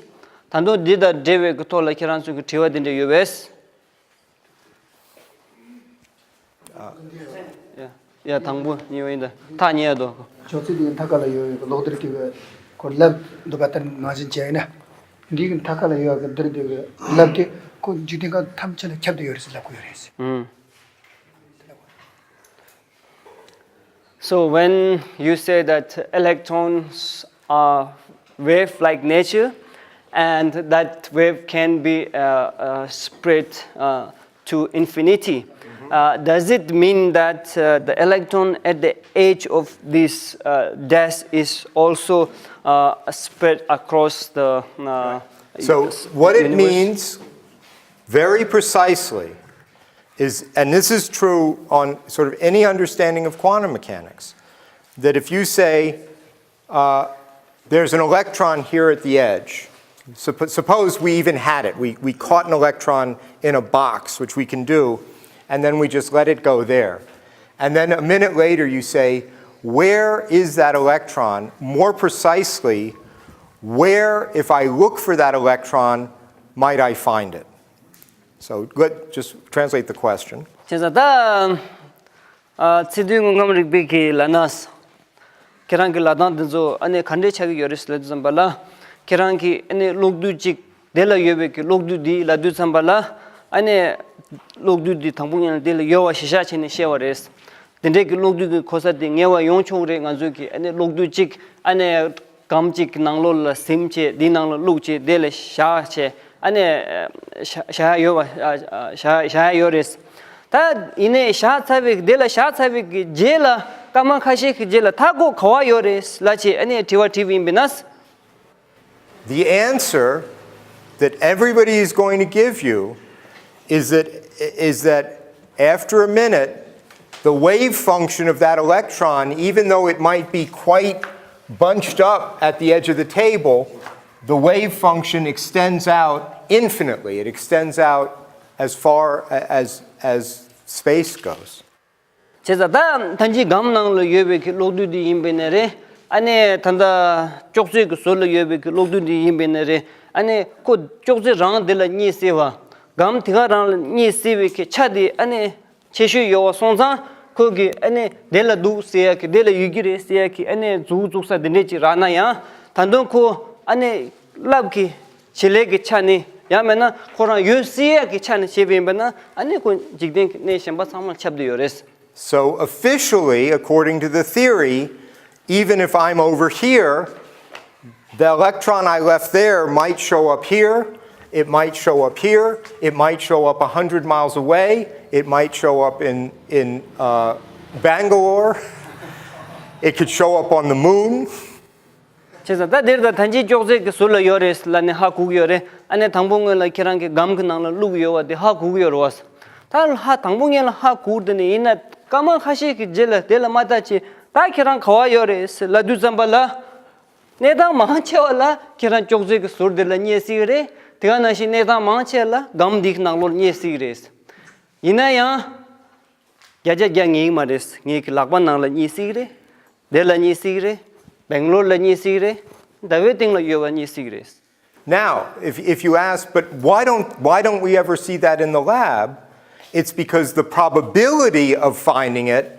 ད་དུང་འདི་དང་འབྲེལ་བའི་གི་ཐོག་ལ་ཁྱེད་རང་ཚོའི་གི་དྲི་བ་འདི་འདྲ་ཡོད་པས། ཡ། ཡ། དང་པོ་གཉིས་པ་ཡིན་ད། ཐག་ཉེ་ཡ་དོ། ཅོག་ཙེ་འདིའི་མཐའ་ཁ་ལ་ཡོད་པའི་གློག་རྡུལ་གྱི་ཁོ་ལབ་འདུག་པ་ལྟར་ནང་བཞིན་བྱས་ན། འདིའི་མཐའ་ཁ་ལ་ཡོད་པའི་རྡུལ་འདི་ལབ་དེ་ཁོ་འཇིག་རྟེན་ཁམས་ཐམས་ཅད་ལ་ཁྱབ་བསྡད་ཡོད་རེད་ཟེར་ལབ་ཀྱི་ཡོད་རེད། ཨུམ། So when you say that electrons are wave-like nature and that wave can be uh, uh, spread uh, to infinity, uh, does it mean that uh, the electron at the edge of this uh, dash is also uh, spread across the uh, So what it universe? Means very precisely is, and this is true on sort of any understanding of quantum mechanics, that if you say uh, there's an electron here at the edge, suppo- suppose we even had it, we, we caught an electron in a box, which we can do, and then we just let it go there. And then a minute later you say, where is that electron? More precisely, where, if I look for that electron, might I find it? So let just translate the question. བྱས་ཙང་ད་ཚད་རྡུལ་དངོས་ཁམས་རིག་པའི་གི་ལ་ན། ཁྱེད་རང་གི་ལབ་སྟངས་འདི་ཚོ་ཨ་ནི་ག་འདྲས་ཆགས་ཀྱི་ཡོད་རེད་ལབ་དུས་ཙམ་པ་ལ། ཁྱེད་རང་གི་ཨ་ནི་གློག་རྡུལ་གཅིག་དེ་ལ་ཡོད་པའི་གི་གློག་རྡུལ་འདི་ལབ་དུས་ཙམ་པ་ལ། ཨ་ནི་གློག་རྡུལ་འདི་དང་པོ་ཉིད་ལ་དེ་ལ་ཡོད་པ་གཞི་བཞག་བྱས་ནས་བཤད་པ་རེད། དེ་འདྲས་ཀྱི་གློག་རྡུལ་གྱི་གོ་ས་དེ་ཉེ་བ་ཡོང་ཆོག་རེད། ང་ཚོས་ཀྱི་ཨ་ནི་གློག་རྡུལ་གཅིག་ཨ་ནི་སྒམ་གཅིག་གི་ནང་ལོགས་ལ་ཟིན་བྱས་དེའི་ནང་ལ་བླུགས་བྱས་དེ་ལ་བཞག་བྱས་ཨ་ནི་བཞག་བཞག་ཡོད་པ་བཞག་བཞག་ཡོད་རེད། ད་ཡིན་ནའི་བཞག་ཚར་བའི་དེ་ལ་བཞག་ཚར་བའི་གི་རྗེས་ལ་སྐར་མ་ཁ་ཤས་ཀྱི་རྗེས་ལ་ད་ཁོ་ག་པར་ཡོད་རེད་ལབ་བྱས་ཨ་ནི་དྲི་བ་དྲིས་པ་ཡིན་པས་ན། The answer that everybody is going to give you is that, is that after a minute, the wave function of that electron, even though it might be quite bunched up at the edge of the table, the wave function extends out infinitely. It extends out as far as, as space goes. བྱས་ཙང་ད་ཐང་ཅིག་སྒམ་ནང་ལ་ཡོད་པའི་གི་གློག་རྡུལ་འདི་ཡིན་པས་ན་རེད། ཨ་ནི་ད་ལྟ་ཅོག་ཙེ་གི་ཟུར་ལ་ཡོད་པའི་གི་གློག་རྡུལ་འདི་ཡིན་པས་ན་རེད། ཨ་ནི་ཁོ་ཅོག་ཙེ་རང་དེ་ལ་རྙེད་སྲིད་པ། སྒམ་དེ་ག་རང་ལ་རྙེད་སྲིད་པའི་གི་ཆ་དེ་ཨ་ནི་ཆེ་ཤོས་ཡོད་པ་སོང་ཙང་ཁོ་གི་ཨ་ནི་དེ་ལ་འདུག་ཟེར་ཡག་གི་དེ་ལ་ཡོད་ཀྱི་རེད་ཟེར་ཡག་གི་ཨ་ནི་མཛུབ་བཙུགས་ས་དེ་འདྲས་ཅིག་རག་ན་ཡང་ད་དུང་ཁོ་ཨ་ནི་རླབས་ཀྱི་བྱེད་ལས་ཀྱི་ཆ་ནས་ཡང་མིན་ན་ཁོ་རང་ཡོད་སྲིད་ཡག་གི་ཆ་ནས་བྱས་པ་ཡིན་པ་ན་ཨ་ནི་ཁོ་འཇིག་རྟེན་གྱི་གནས་གཞན་པ་ཚང་མར་ཁྱབ་བསྡད་ཡོད་རེད། So officially, according to the theory, even if I'm over here, The electron I left there might show up here, it might show up here, it might show up a hundred miles away, it might show up in, in uh, Bangalore, it could show up on the moon. བྱས་ཙང་ད་འདིར་ད་ཐན་ཅིག་ཅོག་ཙེ་གི་ཟུར་ལ་ཡོད་རེད་ལབ་ནས་ཧ་གོ་གི་ཡོད་རེད། ཨ་ནི་དང་པོ་སྔོན་ལ་ཁྱེད་རང་གི་སྒམ་གི་ནང་ལ་བླུགས་ཡོད་པ་དེ་ཧ་གོ་གི་ཡོད་རེད་བ། ད་ཧ་དང་པོ་སྔོན་ལ་ཧ་གོ་དེ་ནས་ཡིན་ན་སྐར་མ་ཁ་ཤས་ཀྱི་རྗེས་ལ་དེ་ལ་མ་ལྟ་ཅི་ད་ཁྱེད་རང་ག་བ་ཡོད་རེད་ལབ་དུས་ཙམ་པ་ལ། གནས་སྟངས་མང་ཆེ་བ་ལ་ཁྱེད་རང་ཅོག་ཙེ་གི་ཟུར་དེ་ལ་རྙེད་སྲིད་ཀྱི་རེད། དེ་ག་ནང་བཞིན་གནས་སྟངས་མང་ཆེ་བ་ལ་སྒམ་འདི་གི་ནང་ལོགས་རྙེད་སྲིད་ཀྱི་རེད། ཡིན་ན་ཡང་། བརྒྱ་ཆ་བརྒྱ་ངེས་ཀྱི་མ་རེད། ངེད་ཀྱི་ལག་པ་ནང་ལ་རྙེད་སྲིད་ཀྱི་རེད། དེ་ལ་རྙེད་སྲིད་ཀྱི་རེད། སྦེང་ལོར་ལ་རྙེད་སྲིད་ཀྱི་རེད། ཟླ་བའི་སྟེང་ལ་ཡོད་པ་རྙེད་སྲིད་ཀྱི་རེད། Now, if, if you ask, but why don't, why don't we ever see that in the lab? It's because the probability of finding it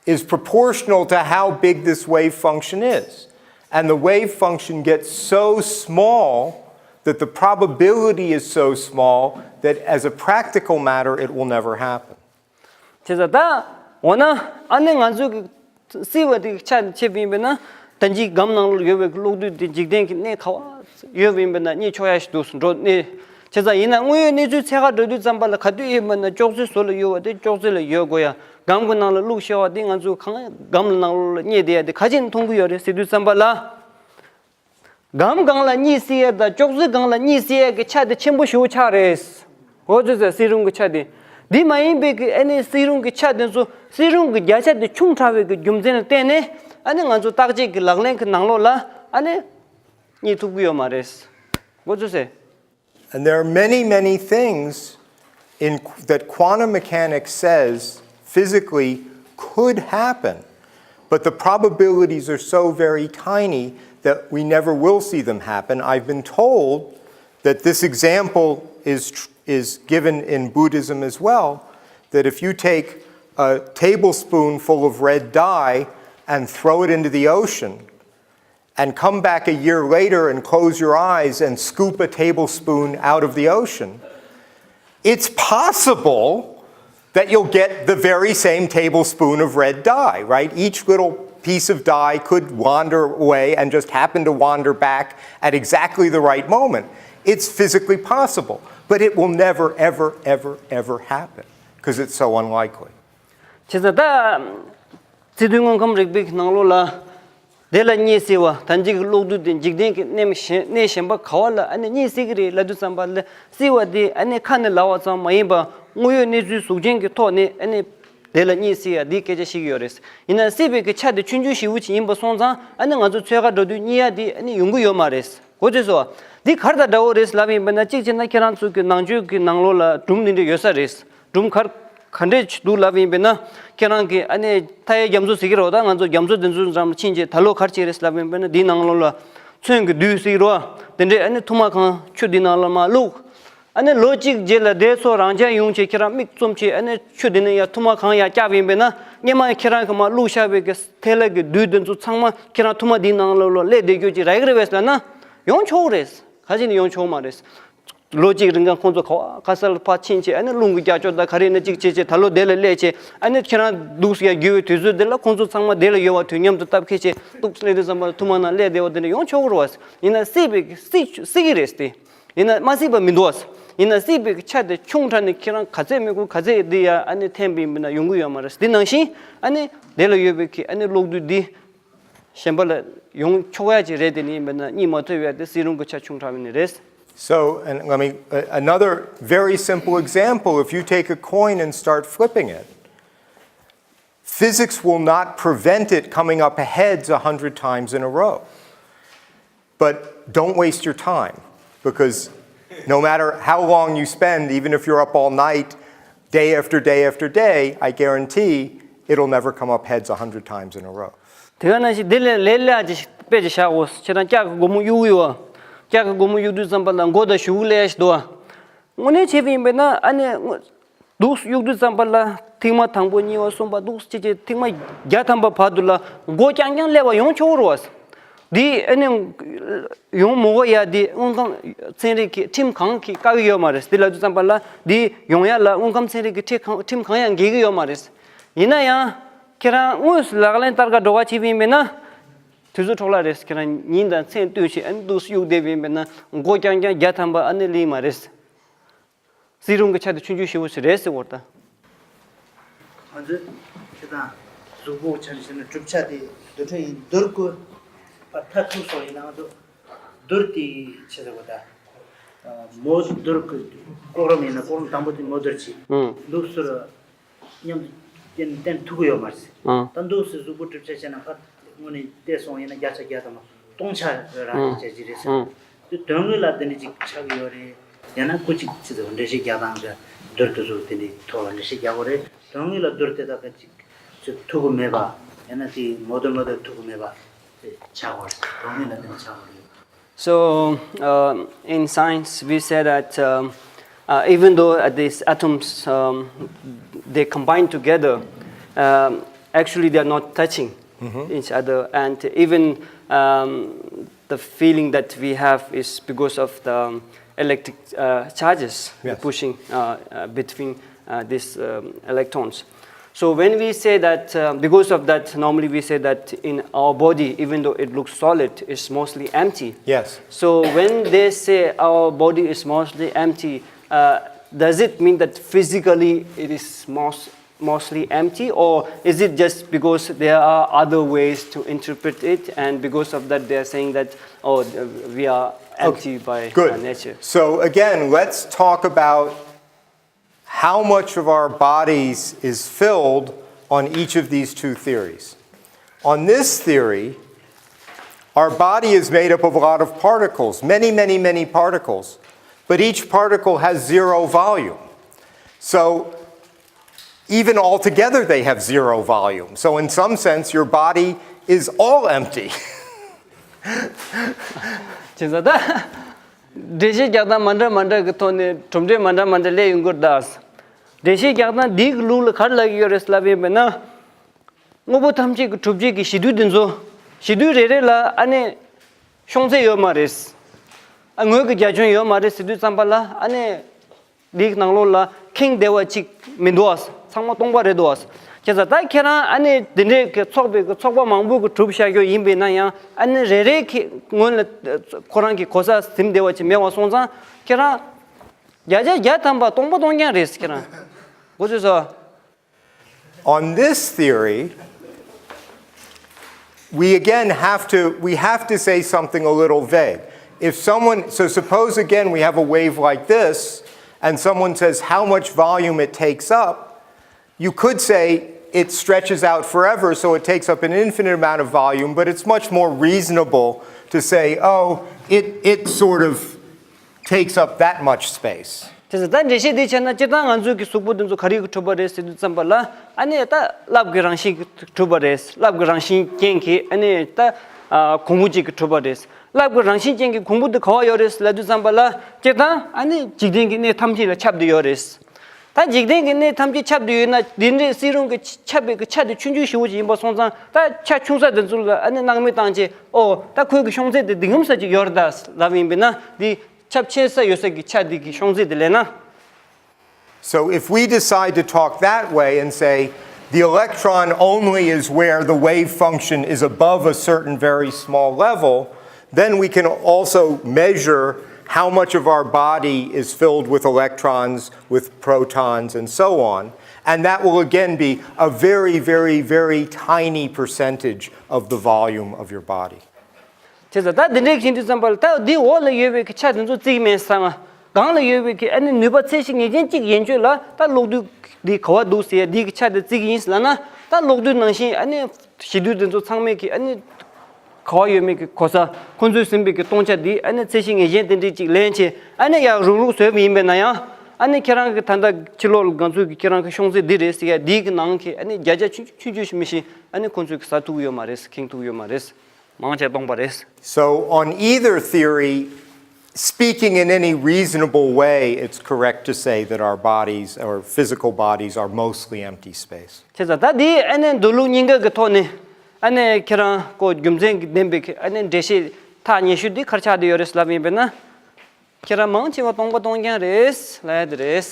is proportional to how big this wave function is. And the wave function gets so small that the probability is so small that as a practical matter, it will never happen. བྱས་ཙང་ད་འོ་ན་ཨ་ནི་ང་ཚོ་གི་སྲིད་པ་དེ་ཆ་ནས་བྱས་པ་ཡིན་པས་ན་ད་འཇིག་སྒམ་ནང་ལ་ཡོད་པའི་གློག་རྡུལ་དེ་འཇིག་རྟེན་གྱི་གནས་ག་བ་ཡོད་པ་ཡིན་པས་ན་རྙེད་ཆོག་ཡ་ཞིག་འདུག་འགྲོ་གནས། བྱས་ཙང་ཡིན་ན་དངོས་ཡོད་གནས་ཚུལ་འཚོལ་ག་འགྲོ་དུས་ཙམ་པ་ལ་ག་དུས་ཡིན་པས་ན་ཅོག་ཙེ་ཟུར་ལ་ཡོད་པ་དེ་ཅོག་ཙེ་ལ་ཡོད་དགོས་ཡ། སྒམ་གྱི་ནང་ལ་བླུགས་བཞག་པ་དེ་ང་ཚོ་གང་སྒམ་ལ་ནང་ལོགས་ལ་རྙེད་བསྡད་ཡ་དེ་ག་ཅིག་མཐོང་གི་ཡོད་རེད་ཟེར་དུས་ཙམ་པ་ལ། སྒམ་སྒང་ལ་རྙེད་སྲིད་ཡས་དང་ཅོག་ཙེ་སྒང་ལ་རྙེད་སྲིད་ཡས་ཀྱི་ཆ་དེ་ཆེན་པོ་ཞེ་པོ་ཆགས་རེད། འོ་ཙི་ཙི་སྲིད་རུང་གི་ཆ་དེ། འདི་མ་ཡིན་པའི་གི་ཨ་ནི་སྲིད་རུང་གི་ཆ་དེ་ཚོ་སྲིད་རུང་གི་བརྒྱ་ཆ་དེ་ཆུང་དྲགས་པའི་གི་རྒྱུ་མཚན་ལ་བརྟེན་ནས་ཨ་ནི་ང་ཚོ་བརྟག་དཔྱད་ཀྱི་ལག་ལེན་གྱི་ནང་ལོགས་ལ་ཨ་ནི་རྙེད་ཐུབ་ཀྱི་ཡོད་མ་རེད། འོ་ཙི་ཙི། And there are many, many things in, that quantum mechanics says physically could happen, but the probabilities are so very tiny that we never will see them happen. I've been told that this example is, tr- is given in Buddhism as well, that if you take a tablespoon full of red dye and throw it into the ocean, and come back a year later and close your eyes and scoop a tablespoon out of the ocean, it's possible that you'll get the very same tablespoon of red dye, right? Each little piece of dye could wander away and just happen to wander back at exactly the right moment. It's physically possible, but it will never, ever, ever, ever happen because it's so unlikely. བྱས་ཙང་ད། སྤྱི་མཐུན་དངོས་ཁམས་རིག་པའི་ནང་ལོགས་ལ། དེ་ལ་རྙེད་སྲིད་པ་ད་འཇིག་གི་གློག་རྡུལ་དེ་འཇིག་རྟེན་གྱི་གནས་མི་གཞན་གནས་གཞན་པ་ག་བ་ལ་ཨ་ནི་རྙེད་སྲིད་ཀྱི་རེད་ལབ་དུས་ཙམ་པ་ལ་སྲིད་པ་དེ་ཨ་ནི་ཁ་ནས་ལབ་པ་ཙམ་མ་ཡིན་པ་དངོས་ཡོད་གནས་ཚུལ་གཟུགས་ཅན་གྱི་ཐོག་ནས་ཨ་ནི་དེ་ལ་རྙེད་སྲིད་ཡ་དེ་སྐད་ཆ་བཤད་ཀྱི་ཡོད་རེད། ཡིན་ན་སྲིད་པའི་གི་ཆ་དེ་ཆུང་ཆུང་ཞེ་པོ་ཅིག་ཡིན་པ་སོང་ཙང་ཨ་ནི་ང་ཚོ་འཚོལ་ག་འགྲོ་དུས་རྙེད་ཡ་དེ་ཨ་ནི་ཡོང་གི་ཡོད་མ་རེད། གོ་ཚོད་སོ། འདི་གར་དང་འདྲ་བོ་རེད་ལབ་ཡིན་པས་ན་གཅིག་བྱས་ན་ཁྱེད་རང་ཚོ་གི་ནང་ཆོས་ཀྱི་ནང་ལོགས་ལ་སྒྲུང་འདི་འདྲ་ཡོད་ས་རེད། སྒྲུང་གར་ག་འདྲས་འདུག་ལབ་ཡིན་པས་ན་ཁྱེད་རང་གི་ཨ་ནི་མཐའ་ཡས་རྒྱ་མཚོ་ཟེར་གྱི་རེད་བ། ད་ང་ཚོ་རྒྱ་མཚོ་འདི་ཚོའི་འགྲམ་ལ་ཕྱིན་བྱས་ད་ལོ་གར་བྱས་རེད་ལབ་ཡིན་པས་ན་འདིའི་ནང་ལོགས་ལ་ཚོན་གྱི་བདུད་ཟེར་གྱི་རེད་བ། དེ་འདྲས་ཨ་ནི་ཐུར་མ་གང་ཆུ་འདི་ནང་ལ་མར་བླུགས། ཨ་ནི་ལོ་གཅིག་རྗེས་ལ་དེ་ཚོ་རང་འཇགས་ཡོང་བྱས་ཁྱེད་རང་མིག་བཙུམ་བྱས་ཨ་ནི་ཆུ་འདི་ནས་ཡར་ཐུར་མ་གང་ཡར་བཀྱགས་ཡིན་པས་ན་སྔོན་མ་ཁྱེད་རང་གི་མར་བླུགས་བཞག་པའི་གི་ཐལ་ལ་གི་བདུད་འདི་ཚོ་ཚང་མ་ཁྱེད་རང་ཐུར་མ་འདིའི་ནང་ལོགས་ལ་སླེབས་བསྡད་རྒྱུ་ཅིག་རག་གི་རེད་པས་ཟེར་ན་ཡོང་ཆོག་གི་རེད། ག་ཅི་ནས་ཡོང་ཆོག་མ་རེད། ལོ་གཅིག་རིང་ག་ཁོང་ཚོ་ག་བ་ག་ས་ལ་ཕར་ཕྱིན་བྱས་ཨ་ནི་རླུང་གི་རྒྱག་ཕྱོགས་དང་ག་རེ་ནས་གཅིག་བྱས་བྱས་ད་ལོ་དེ་ལ་སླེབས་བྱས་ཨ་ནི་ཁྱེད་རང་འདུག་སེ་ཡར་རྒྱུག་པའི་དུས་ཚོད་དེ་ལ་ཁོང་ཚོ་ཚང་མ་དེ་ལ་ཡོད་པ་དུས་མཉམ་དུ་སྟབས་འཁེལ་བྱས་འདུག་སེ་སླེབས་དུས་ཙམ་པ་ཐུར་མ་ནང་སླེབས་བསྡད་པ་དེ་འདྲ་ཡོང་ཆོག་གི་རེད་པས། ཡིན་ན་སྲིད་པའི་སྲིད་སྲིད་ཀྱི་རེད་དེ། ཡིན་ན་མ་སྲིད་པ་མི་འདུག་བ། ཡིན་ན་སྲིད་པའི་ཆ་དེ་ཆུང་དྲགས་ནས་ཁྱེད་རང་ག་ཚད་མི་དགོས་ག་ཚད་འདི་ཡ་ཨ་ནི་འཐེན་པ་ཡིན་ན་ཡོང་གི་ཡོད་མ་རེད། འདི་ནང་བཞིན་ཨ་ནི་དེ་ལ་ཡོད་པའི་གི་ཨ་ནི་གློག་རྡུལ་འདི་གཞན་པ་ལ་ཡོང་ཆོག་ཡ་ཅིག་རེད། དེ་ནི་ཡིན་པ་ན་གཉིད་མ་ཐུབ་ཡ་དེ་སྲིད་རུང་གི་ཆ་ཆུང་དྲགས་པ་ནི་རེད། So, and let me, uh, another very simple example, if you take a coin and start flipping it, physics will not prevent it coming up heads a hundred times in a row. But don't waste your time, because no matter how long you spend, even if you're up all night, day after day after day, I guarantee it'll never come up heads a hundred times in a row. དེ་ག་ནང་བཞིན་དེ་ལས་ལས་ལས་ཅིག་དཔེ་ཅིག་བཞག་གོ། ཁྱེད་རང་ལྕགས་ཀྱི་སྒོར་མོ་གཡུག་གི་ཡོད་པ། ལྕགས་ཀྱི་སྒོར་མོ་གཡུག་དུས་ཙམ་པ་ལ་མགོ་དང་གཞུག་གུ་ལས་ཞིག་འདུག་པ། དངོས་གནས་བྱས་པ་ཡིན་པས་ན་ཨ་ནི་དངོས་འདུག་གཡུག་དུས་ཙམ་པ་ལ་ཐིག་མ་དང་པོ་གཉིས་པ་གསུམ་པ་འདུག་ཅེས་ཅེས་ཐིག་མ་བརྒྱ་ཐམ་པ་བར་དུ་ལ་མགོ་རྐྱང་རྐྱང་སླེབས་པ་ཡོང་ཆོག་རུ་བ། འདི་ཨ་ནི་ཡོང་མི་དགོས་ཡ་འདི་དངོས་ཁམས་ཚན་རིག་གི་ཁྲིམས་གང་གིས་བཀག་གི་ཡོད་མ་རེད། འདི་ལབ་དུས་ཙམ་པ་ལ་འདི་ཡོང་ཡ་ལ་དངོས་ཁམས་ཚན་རིག་གི་ཁྲིམས་གང་ཁྲིམས་གང་ཡང་འགལ་གི་ཡོད་མ་རེད། ཡིན་ན་ཡང་ཁྱེད་རང་དངོས་སུ་ལག་ལེན་བསྟར་ག་འགྲོ་ག་བྱེད་པ་ཡིན་པས་ན། དུས་ཚོད་འཕྲོ་བརླག་རེད་ཟེར། ཁྱེད་རང་ཉིན་དང་མཚན་ལྟོས་བྱས་ཨ་ནི་འདུག་སེ་གཡུག་བསྡད་པ་ཡིན་པས་ན་མགོ་རྐྱང་རྐྱང་བརྒྱ་ཐམ་པ་ཨ་ནི་ལེན་མ་རེད། སྲིད་རུང་གི་ཆ་དེ་ཆུང་ཆུང་ཞེ་པོ་ཞིག་རེད་ཟེར་བ་ད། ང་ཚོས་ཁྱེད་དང་གཟུགས་པོ་ཆ་ནས་བཤད་ན་གྲུབ་ཆ་དེ་རྡུལ་ཕྲན་ཡིན། རྡུལ་ཀུན་པར་མཐར་ཐུག་སོགས་ཡིན་ནའང་འདུག་རྡུལ་དེ་ཆེ་ཟེར་བ་ད། མོ་རྡུལ་གྱི་གོ་རིམ་ཡིན་ན་གོ་རིམ་དང་པོ་དེ་མོ་རྡུལ་གྱི་ཨང་། འདུག་ཟེར་མཉམ་དུ་བསྟན་བསྟན་ཐུབ་ཀྱི་ཡོད་མ་རེད། ཨང་། ད་འདུག་སེ་གཟུགས་པོ་གྲུབ་ཆ་བྱས་ན་ཕར་དངོས་གནས་བལྟས་སོང་ཡིན་ན་བརྒྱ་ཆ་བརྒྱ་དང་སྟོང་ཆ་རང་རེད་ཨང་། བྱ་གི་རེད་ཟེར། ཨང་། དེ་དོན་དངོས་ལ་དེ་འདྲ་ཅིག་ཆགས་ཀྱི་ཡོད་རེད། ཡང་ན་སྐུ་གཅིག་ཅི་ཟེར་བ་འགྲེལ་བཤད་རྒྱག་སྟངས་ཀྱི་རྡུལ་དེ་ཚོ་དེ་འདྲའི་ཐོག་ལ་འགྲེལ་བཤད་རྒྱག་དགོས་རེད། དོན་དངོས་ལ་རྡུལ་དེ་དག་ག་ཅིག་ཅིག་ཐུག་གི་མེད་པ། ཡང་ན་དེ་མོ་རྡུལ་མོ་རྡུལ་ཐུག་གི་མེད་པ་དེ་ཆགས་དགོས་རེད། དོན་དངོས་ལ་དེ་འདྲ་ཆགས་དགོས་རེད། So, um, in science, we say that um, uh, even though uh, these atoms um, they combine together, um, actually they are not touching each other, and even um, the feeling that we have is because of the um, electric uh, charges Yes. pushing uh, uh, between uh, these um, electrons. So when we say that, uh, because of that, normally we say that in our body, even though it looks solid, it's mostly empty. Yes. So when they say our body is mostly empty, uh, does it mean that physically it is most, mostly empty, or is it just because there are other ways to interpret it, and because of that they are saying that, oh, we are empty okay. by Good. Our nature? So again, let's talk about how much of our bodies is filled on each of these two theories. On this theory, our body is made up of a lot of particles, many, many, many particles, but each particle has zero volume. So even all together, they have zero volume. So in some sense, your body is all empty. བྱས་ཙང་ད། འགྲེལ་བཤད་རྒྱག་སྟངས་མ་འདྲ་མ་འདྲ་གི་ཐོག་ནས་གྲུབ་འབྲས་མ་འདྲ་མ་འདྲ་སླེབས་ཡོང་གི་རེད་ད། འགྲེལ་བཤད་རྒྱག་སྟངས་འདི་གི་ལུགས་ལ་ག་རེ་ལབ་ཀྱི་ཡོད་རེད་ལབ་ཡིན་པས་ན། དངོས་པོ་ཐམས་ཅད་ཀྱི་གྲུབ་བྱེད་ཀྱི་གཞི་རྡུལ་འདི་ཚོ། གཞི་རྡུལ་རེ་རེ་ལ་ཨ་ནི་ཤོང་ཚད་ཡོད་མ་རེད། ཨ་ངོས་ཀྱི་རྒྱ་ཁྱོན་ཡོད་མ་རེད་ཟེར་དུས་ཙམ་པ་ལ་ཨ་ནི། འདིའི་ནང་ལོགས་ལ་ཁེངས་བསྡད་པ་ཅིག་མི་འདུག་ཨ། ཚང་མ་སྟོང་པ་རེད་འདུག་ཨ། བྱས་ཙང་ད་ཁྱེད་རང་ཨ་ནི་འདི་འདྲའི་གི་ཚོགས་པའི་གི་ཚོགས་པ་མང་པོ་གི་གྲུབ་བཞག་རྒྱུ་ཡིན་པས་ན་ཡང་ཨ་ནི་རེ་རེ་གི་ངོས་ལ་ཁོ་རང་གི་གོ་ས་ཟིན་བསྡད་པ་ཅིག་མེད་པ་སོང་ཙང་ཁྱེད་རང་བརྒྱ་ཆ་བརྒྱ་ཐམ་པ་སྟོང་པ་སྟོང་རྐྱང་རེད་ཁྱེད་རང་། གོ་ཚོད་སོང་། On this theory, we again have to, we have to say something a little vague. If someone, so suppose again we have a wave like this, and someone says how much volume it takes up, you could say it stretches out forever, so it takes up an infinite amount of volume, but it's much more reasonable to say, oh, it, it sort of takes up that much space. དེ་ཚོ་ད་འགྲེལ་བཤད་འདི་བྱས་ན་སྤྱིར་བཏང་ང་ཚོའི་གི་གཟུགས་པོ་འདི་ཚོ་ག་རེ་གི་གྲུབ་པ་རེད་ཟེར་དུས་ཙམ་པ་ལ་ཨ་ནི་ད་རླབས་ཀྱི་རང་བཞིན་གྱིས་གྲུབ་པ་རེད། རླབས་ཀྱི་རང་བཞིན་ཅན་གྱི་ཨ་ནི་ད་གོང་བུ་གཅིག་གིས་གྲུབ་པ་རེད། རླབས་ཀྱི་རང་བཞིན་ཅན་གྱི་གོང་བུ་འདི་ག་པར་ཡོད་རེད་ལབ་དུས་ཙམ་པ་ལ་སྤྱིར་བཏང་ཨ་ནི་འཇིག་རྟེན་གྱི་གནས་ཐམས་ཅད་ལ་ཁྱབ་བསྡད་ཡོད་རེད། ད་འཇིག་རྟེན་གྱི་གནས་ཐམས་ཅད་ཁྱབ་བསྡད་ཡོད་ན་འདི་འདྲའི་སྲིད་རུང་གི་ཁྱབ་པའི་གི་ཆ་དེ་ཆུང་ཆུང་ཞེ་པོ་ཅིག་ཡིན་པ་སོང་ཙང་ད་ཆ་ཆུང་ས་དེ་ཚོ་ལ་ཨ་ནི་སྣང་མེད་བཏང་བྱས་ཨོ་ད་ཁོའི་གི་ཤོང་ཚད་དེ་འདི་ངམ་ས་ཅིག་ཡོད་རེད་ད་ལབ་ཡིན་པས་ན་འདི། ཁྱབ་ཆེ་ས་ཡོད་ས་གི་ཆ་འདི་གི་ཤོང་ཚད་དེ་ལེན་ན། So if we decide to talk that way and say the electron only is where the wave function is above a certain very small level, then we can also measure how much of our body is filled with electrons, with protons, and so on. And that will again be a very, very, very tiny percentage of the volume of your body. བྱས་ཙང་ད་འདི་འདྲའི་ཞིག་དུས་ཙམ་པ་ལ་ད་འདི་འོག་ལ་ཡོད་པའི་གི་ཆ་དེ་ཚོ་བརྩི་གི་མེད་བསམ། སྒང་ལ་ཡོད་པའི་གི་ཨ་ནི་ནུས་པ་ཚད་གཞི་ངེས་ཅན་གཅིག་ཡན་ཆོད་ལ་ད་གློག་རྡུལ་འདི་ག་པར་འདུག་ཟེར་ཡ་འདི་གི་ཆ་དེ་བརྩི་གི་ཡིན་ལབ་ན་ད་གློག་རྡུལ་ནང་བཞིན་ཨ་ནི་གཞི་རྡུལ་དེ་ཚོ་ཚང་མས་གི་ཨ་ནི་ག་པར་ཡོད་མེད་གི་གོ་ས་ཁོ་ཚོས་ཟིན་པའི་གི་སྟོང་ཆ་འདི་ཨ་ནི་ཚད་གཞི་ངེས་ཅན་དེ་འདྲའི་གཅིག་ལེན་བྱས་ཨ་ནི་ཡར་རུག་རུག་བཟོས་པ་ཡིན་པས་ན་ཡང་ཨ་ནི་ཁྱེད་རང་གི་ད་ལྟ་ཕྱི་ལོགས་ལ་ང་ཚོའི་གི་ཁྱེད་རང་གི་ཤོང་ཚད་འདི་རེད་ཟེར་ཡ་འདི་གི་ནང་གི་ཨ་ནི་བརྒྱ་ཆ་ཆུང་ཆུང་ཆུང་ཞིག་མི་ཤེས་ཨ་ནི་ཁོ་ཚོས་གི་ཟ་ཐུབ་ཀྱི་ཡོད་མ་རེད། ཁེངས་ཐུབ་ཀྱི་ཡོད་མ་རེད། མང་ཆེ་སྟོང་པ་རེད། So, on either theory, speaking in any reasonable way, it's correct to say that our bodies, our physical bodies, are mostly empty space. བྱས་ཙང་ད་འདི་ཨ་ནི་མདོ་ལུགས་གཉིས་ཀ་གི་ཐོག་ནས་ཨ་ནི་ཁྱེད་རང་ཀོ་རྒྱུ་མཚན་གྱི་ལྡན་པའི་ཨ་ནི་འགྲེལ་བཤད་ཐག་ཉེ་ཤོས་འདི་ག་རེ་ཆགས་བསྡད་ཡོད་རེད་ལབ་ཡིན་པས་ན། ཁྱེད་རང་མང་ཆེ་བ་སྟོང་པ་སྟོང་རྐྱང་རེད་ལབ་ཡ་དེ་རེད།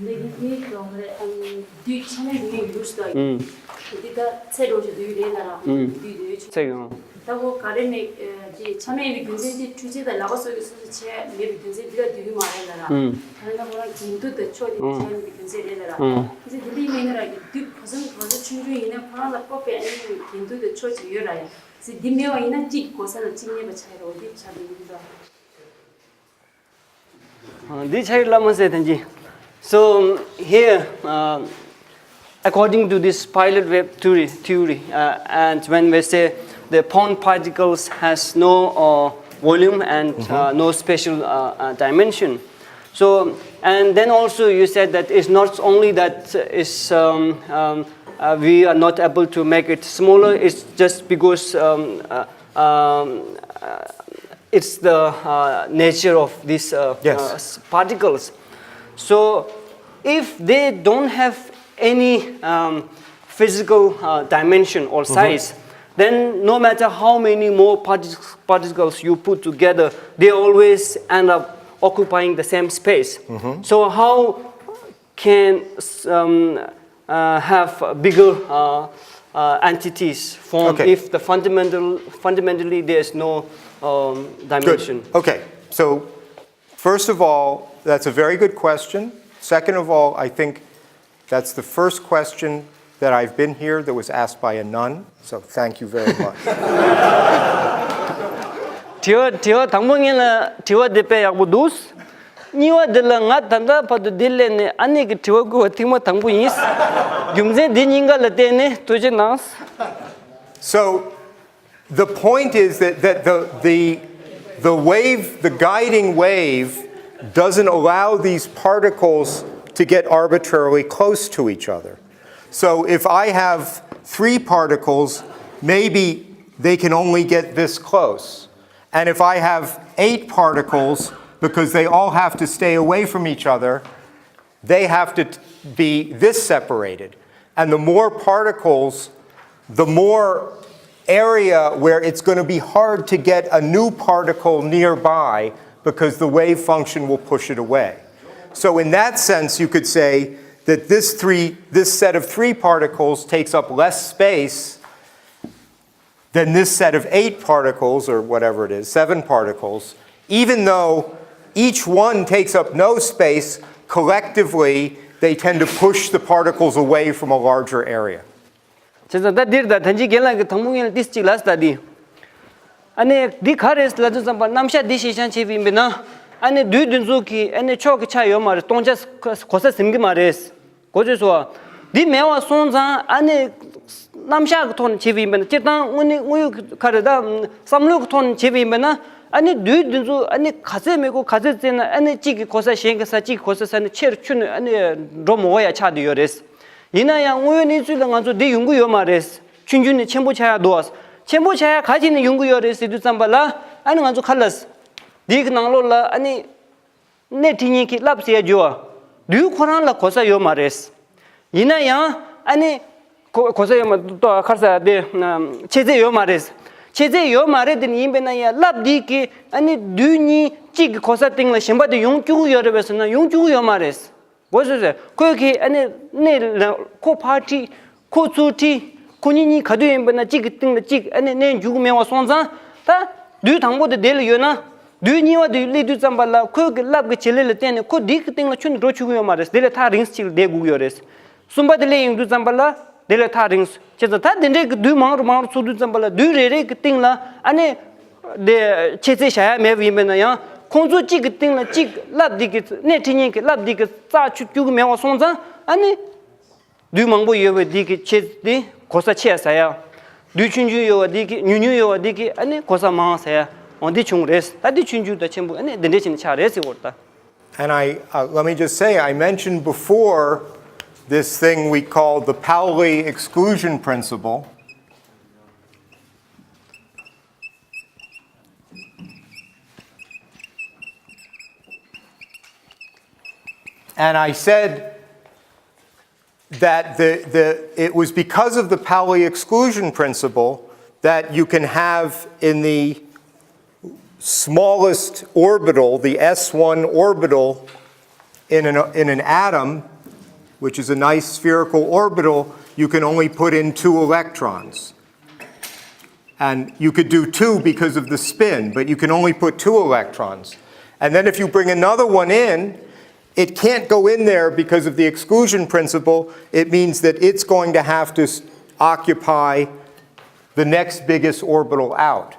འདི་ངའི་གྲོགས་རེད། ཨ་ནི་དུས་ཆ་ནས་ངའི་ལུས་སུ་ཨུམ། འདི་ད་ཚེ་འགྲོ་ཞིག་འདུས་རེད་ལ་ར། ཨུམ། འདུས་འདུས་ཆུ་ཚེ་ཡོང་། ད་བོ་ག་རེ་མེད་ཀྱི་ཆ་མེད་པའི་རྒྱུ་མཚན་དེ་འཕྲུལ་ཆས་དང་ལག་པ་སོགས་ཀྱི་སོ་སོ་ཆས་མེད་པའི་རྒྱུ་མཚན་འདི་ལ་འདུས་ཀྱི་མ་རེད་ལ་ར། ཨུམ། ད་ནི་ཁོ་རང་གྱེན་ལྡོག་དང་ཕྱོགས་དེ་ཆ་མེད་པའི་རྒྱུ་མཚན་རེད་ལ་ར། ཨུམ། ཟེར་དེ་འདྲའི་མེད་ན་ར་གི་དུས་གོ་ས་གོ་ས་ཆུང་ཆུང་ཡིན་ན་ཁོ་རང་ལ་སྤོབས་པའི་ཨ་ནི་གྱེན་ལྡོག་དང་ཕྱོགས་ཅིག་ཡོད་ར་ཡ། ཟེར་འདི་མེད་པ་ཡིན་ན་གཅིག་གོ་ས་ལ་གཅིག་གནས་པ་ཆགས་རེད། འོ་འདི་ཆགས་འདུག་ཡིན་ད། Uh, འདི་ཆགས་ཡོད་ལ་མ་ཟེར་དེ་འདྲ། So here, uh, according to this pilot wave theory, theory uh, and when we say the point particles has no uh, volume and uh, no special uh, uh, dimension. So, and then also you said that it's not only that it's, um, um, uh, we are not able to make it smaller, it's just because um, uh, um, uh, it's the uh, nature of these uh, Yes. uh, s- particles. So, if they don't have any um, physical uh, dimension or size, then no matter how many more partic- particles you put together, they always end up occupying the same space. So, how can um, uh, have bigger uh, uh, entities form Okay. if the fundamental fundamentally there is no um, Good. dimension. Okay. So, first of all, that's a very good question. Second of all, I think that's the first question that I've been here that was asked by a nun. So, thank you very much. དྲི་བ་དྲི་བ་དང་པོ་ངེད་ལ་དྲི་བ་དེ་དཔེ་ཡག་པོ་འདུག་གཉིས་པ་འདི་ལ་ང་ད་ལྟ་བར་དུ་འདི་སླེབས་ནས་ཨ་ནེ་གི་དྲི་བ་བསྐུར་བ་ཐེངས་མ་དང་པོ་ཡིན། རྒྱུ་མཚན་འདི་གཉིས་ཀ་ལ་བརྟེན་ནས་ཐུགས་རྗེ་གནང་། So, the point is that, that the, the, the wave, the guiding wave, doesn't allow these particles to get arbitrarily close to each other. So if I have three particles, maybe they can only get this close. And if I have eight particles, because they all have to stay away from each other, they have to t- be this separated. And the more particles, the more area where it's going to be hard to get a new particle nearby because the wave function will push it away. So, in that sense, you could say that this, three, this set of three particles takes up less space than this set of eight particles, or whatever it is, seven particles, even though each one takes up no space, collectively they tend to push the particles away from a larger area. བྱས་ཙང་ད་འདིར་ད་ཐན་ཅི་རྒན་ལགས་ཀྱི་དང་པོ་ངེད་ལ་ཏིས་གཅིག་ལ་ལྟ་དེ། ཨ་ནེ་འདི་ག་རེད་ལབ་དུས་ཙམ་པ་རྣམ་གཞག་འདི་ཤེས་བྱང་བྱས་པ་ཡིན་པས་ན། ཨ་ནེ་དུས་འདི་ཚོ་གི་ཨ་ནེ་ཕྱོགས་ཀྱི་ཆ་ཡོད་མ་རེད། སྟོང་ཆ་གོ་ས་ཟིན་གི་མ་རེད། གོ་ཚོད་སོ། འདི་མེད་པ་སོང་ཙང་ཨ་ནི་རྣམ་གཞག་གི་ཐོག་ནས་བྱས་པ་ཡིན་པ་ན། སྤྱིར་བཏང་དངོས་གནས་དངོས་ཡོད་ཀྱི་ག་རེ་ད་བསམ་བློ་གི་ཐོག་ནས་བྱས་པ་ཡིན་པ་ན། ཨ་ནི་དུས་འདི་ཚོ་ཨ་ནི་ག་ཚད་མེད་གོ་ག་ཚད་བཙལ་ན་ཨ་ནི་གཅིག་གི་གོ་ས་གཞན་གྱི་ས་གཅིག་གི་གོ་ས་ས་ནི་ཆེ་རུ་ཆུ་ནི་ཨ་ནི་འགྲོ་མི་འོ་ཡ་ཆགས་བསྡད་ཡོད་རེད། ཡིན་ན་ཡང་དངོས་ཡོད་གནས་ཚུལ་ལ་ང་ཚོ་འདི་ཡོང་གི་ཡོད་མ་རེད། ཆུང་ཆུང་ནས་ཆེན་པོ་ཆགས་ཡ་འདུག་ཆེན་པོ་ཆགས་ཡ་ག་ཅིག་ནས་ཡོང་གི་ཡོད་རེད་ཟེར་དུས་ཙམ་པ་ལ། ཨ་ནི་ང་ཚོ་ག་ལ་འདིའི་གི་ནང་ལོགས་ལ་ཨ་ནི། སྣེ་ཁྲིད་མཁན་གྱི་རླབས་ཟེར་ཡ་རྒྱུ་བ། དུས་ཁོ་རང་ལ་གོ་ས་ཡོད་མ་རེད། ཡིན་ན་ཡང་ཨ་ནི། གོ་གོ་ས་ཡོད་མ་ཏོ་ཁར་ས་དེ་ཆེ་ཚད་ཡོད་མ་རེད། ཆེ་ཚད་ཡོད་མ་རེད་དེ་ཡིན་པས་ན་ཡང་རླབས་འདི་གི་ཨ་ནི་དུས་གཉིས་གཅིག་གི་གོ་ས་སྟེང་ལ་གཞན་པ་དེ་ཡོང་བཅུག་གི་ཡོད་རེད་པས་ཟེར་ན་ཡོང་བཅུག་གི་ཡོད་མ་རེད། གོ་སོང་ཟེར། ཁོས་ཀྱི་ཨ་ནི་གནས་ལ་ཁོ་ཕར་ཁྲིད། ཁོ་ཚུར་ཁྲིད། ཁོ་གཉིས་གཉིས་ག་དུས་ཡིན་པ་ན་གཅིག་གི་སྟེང་ལ་གཅིག་ཨ་ནི་གནས་འཇུག་གི་མེད་པ་སོང་ཙང་། ད་དུས་དང་པོ་དེ་དེ་ལ་ཡོད་ན། དུས་གཉིས་པ་དེ་སླེབས་དུས་ཙམ་པ་ལ་ཁོས་ཀྱི་རླབས་ཀྱི་བྱེད་ལས་ལ་བརྟེན་ནས་ཁོ་འདི་གི་སྟེང་ལ་ཁྱོན་ནས་འགྲོ་ཆོག་གི་ཡོད་མ་རེད། དེ་ལས་ཐག་རིང་ས་ཅིག་ལ་བསྡད་དགོས་ཀྱི་ཡོད་རེད། གསུམ་པ་དེ་སླེབས་ཡོང་དུས་ཙམ་པ་ལ་དེ་ལས་ཐག་རིང་། བྱས་ཙང་ད་དེ་འདྲའི་གི་དུས་མང་རུ་མང་རུ་ཚུགས་དུས་ཙམ་པ་ལ་དུས་རེ་རེ་གི་སྟེང་ལ་ཨ་ནི། དེ་ཆེ་ཚད་བཞག་ཡ་མེད་པ་ཡིན་པས་ན་ཡང་ཁོང་ཚོ་གཅིག་གི་སྟེང་ལ་གཅིག་རླབས་འདི་གི་སྣེ་ཁྲིད་མཁན་གྱི་རླབས་འདི་གི་རྩ་ཆུ་བཅུག་གི་མེད་པ་སོང་ཙང་ཨ་ནི། དུས་མང་པོ་ཡོད་པའི་འདི་གི་ཆེ་འདི་གོ་ས་ཆེ་ཟ་ཡ། དུས་ཆུང་ཆུང་ཡོད་པ་འདི་གི་ཉུང་ཉུང་ཡོད་པ་འདི་གི་ཨ་ནི་གོ་ས་མང་ཟ་ཡ། འོ་འདི་བྱུང་རེད། ད་འདི་ཆུང་ཆུང་དང་ཆེན་པོ་ཨ་ནི་འདི་འདྲས་བྱས་ནས་ཆགས་རེད་ཟེར་བ་རེད་ད། And I, uh, let me just say, I mentioned before this thing we call the Pauli exclusion principle. And I said that the, the, it was because of the Pauli exclusion principle that you can have in the smallest orbital, the S one orbital, in an, in an atom, which is a nice spherical orbital, you can only put in two electrons. And you could do two because of the spin, but you can only put two electrons. And then if you bring another one in, it can't go in there because of the exclusion principle. It means that it's going to have to s- occupy the next biggest orbital out.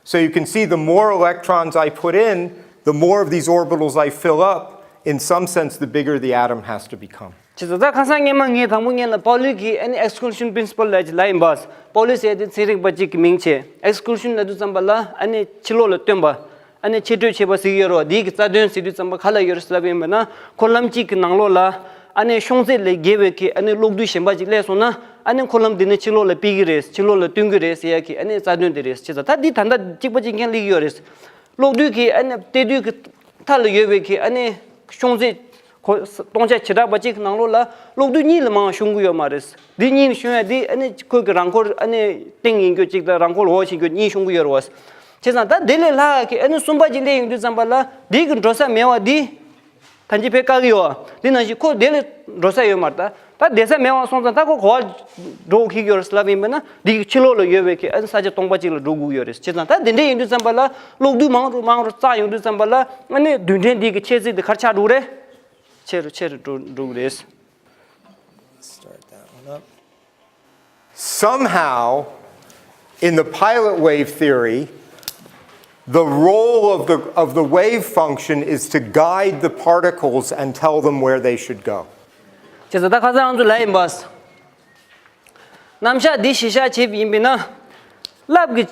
So you can see the more electrons I put in, the more of these orbitals I fill up. In some sense, the bigger the atom has to become. བྱས་ཙང་ད་ཁ་སང་སྔོན་མ་ངས་དང་པོ་ཉིད་ལ་པའོ་ལི་གིས་ཨ་ནི་ཨེགས་ཀུ་ལུ་ཤན་པི་རིན་སི་པལ་ལབ་ཀྱི་ལབ་ཡིན་པ། པའོ་ལི་ཟེར་དེ་ཚན་རིག་པ་གཅིག་གི་མིང་བྱས། ཨེགས་ཀུ་ལུ་ཤན་ལབ་དུས་ཙམ་པ་ལ་ཨ་ནི་ཕྱི་ལོགས་ལ་བཏོན་པ། ཨ་ནི་ཕྱིར་སྤྲོད་བྱས་པ་ཟེར་གྱི་ཡོད་རེད་བ། དེའི་གི་རྩ་དོན་ཟེར་དུས་ཙམ་པ་ག་ལ་ཡོད་རེད་ཟེར་ལབ་པ་ཡིན་པ་ན། འཁོར་ལམ་གཅིག་གི་ནང་ལོགས་ལ་ཨ་ནི་ཤོང་ཚད་ལས་བརྒལ་བའི་གི་ཨ་ནི་གློག་རྡུལ་གཞན་པ་གཅིག་སླེབས་སོང་ན། ཨ་ནི་འཁོར་ལམ་དེ་ནི་ཕྱི་ལོགས་ལ་ཕུད་ཀྱི་རེད། ཕྱི་ལོགས་ལ་བཏོན་གྱི་རེད་ཟེར་ཡ་གི་ཨ་ནི་རྩ་དོན་དེ་རེད། བྱས་ཙང་ད་འདི་ད་ལྟ་གཅིག་པ་གཅིག་རྐྱང་སླེབས་ཀྱི་ཡོད་རེད། གློག་རྡུལ་གྱི་ཨ་ནི་གཏེར་རྡུལ་གྱི་མཐའ་ལ་ཡོད་པའི་གི་ཨ་ནི་ཤོང་ཚད་གོ་སྟོང་ཆ་བྱེ་བྲག་པ་གཅིག་གི་ནང་ལོགས་ལ་གློག་རྡུལ་གཉིས་ལས་མང་བ་ཤོང་གི་ཡོད་མ་རེད། འདི་གཉིས་ཤོང་ཡ་འདི་ཨ་ནི་ཁོ་གི་རང་འཁོར་ཨ་ནི་སྟེང་ཡིན་རྒྱུ་གཅིག་དང་རང་འཁོར་འོག་ཡིན་རྒྱུ་གཉིས་ཤོང་གི་ཡོད་རེད་བ། བྱས་ཙང་ད་དེ་ལས་ལྷག་གི་ཨ་ནི་གསུམ་པ་གཅིག་སླེབས་ཡོང་དུས་ཙམ་པ་ལ་འདི་གི་འགྲོ་ས་མེད་པ་འདི། ཐམས་ཅད་ཕེབས་དཀའ་གི་ཡོད། འདི་ནང་བཞིན་ཁོ་དེ་ལ་འགྲོ་ས་ཡོད་མ་རེད་ད། ད་བསྡད་ས་མེད་པ་སོང་ཙང་ད་ཁོ་ག་པར་འགྲོ་གི་ཡོད་རེད་ལབ་ཡིན་པ་ན། འདི་གི་ཕྱི་ལོགས་ལ་ཡོད་པའི་གི་ཨ་ནི་ས་ཆ་སྟོང་པ་གཅིག་ལ་འགྲོ་དགོས་ཀྱི་ཡོད་རེད། བྱས་ཙང་ད་དེ་འདྲ་ཡིན་དུས་ཙམ་པ་ལ་གློག་རྡུལ་མང་རུ་མང་རུ་བཙགས་ཡོང་དུས་ཙམ་པ་ལ་ཨ་ནི་རྡུལ་ཕྲན་འདི་གི་ཆེ་ཚད་དེ་ག་རེ་ཆགས་འགྲོ་གི་རེད། ཆེ་རུ་ཆེ་རུ་འགྲོ་འགྲོ་གི་རེད། Start that one up. Somehow, in the pilot wave theory, the role of the, of the wave function is to guide the particles and tell them where they should go. བྱས་ཙང་ད་ཁ་སང་ང་ཚོ་ལབ་ཡིན་པ། རྣམ་གཞག་འདི་གཞི་བཞག་བྱས་པ་ཡིན་པས་ན། རླབས་ཀྱི་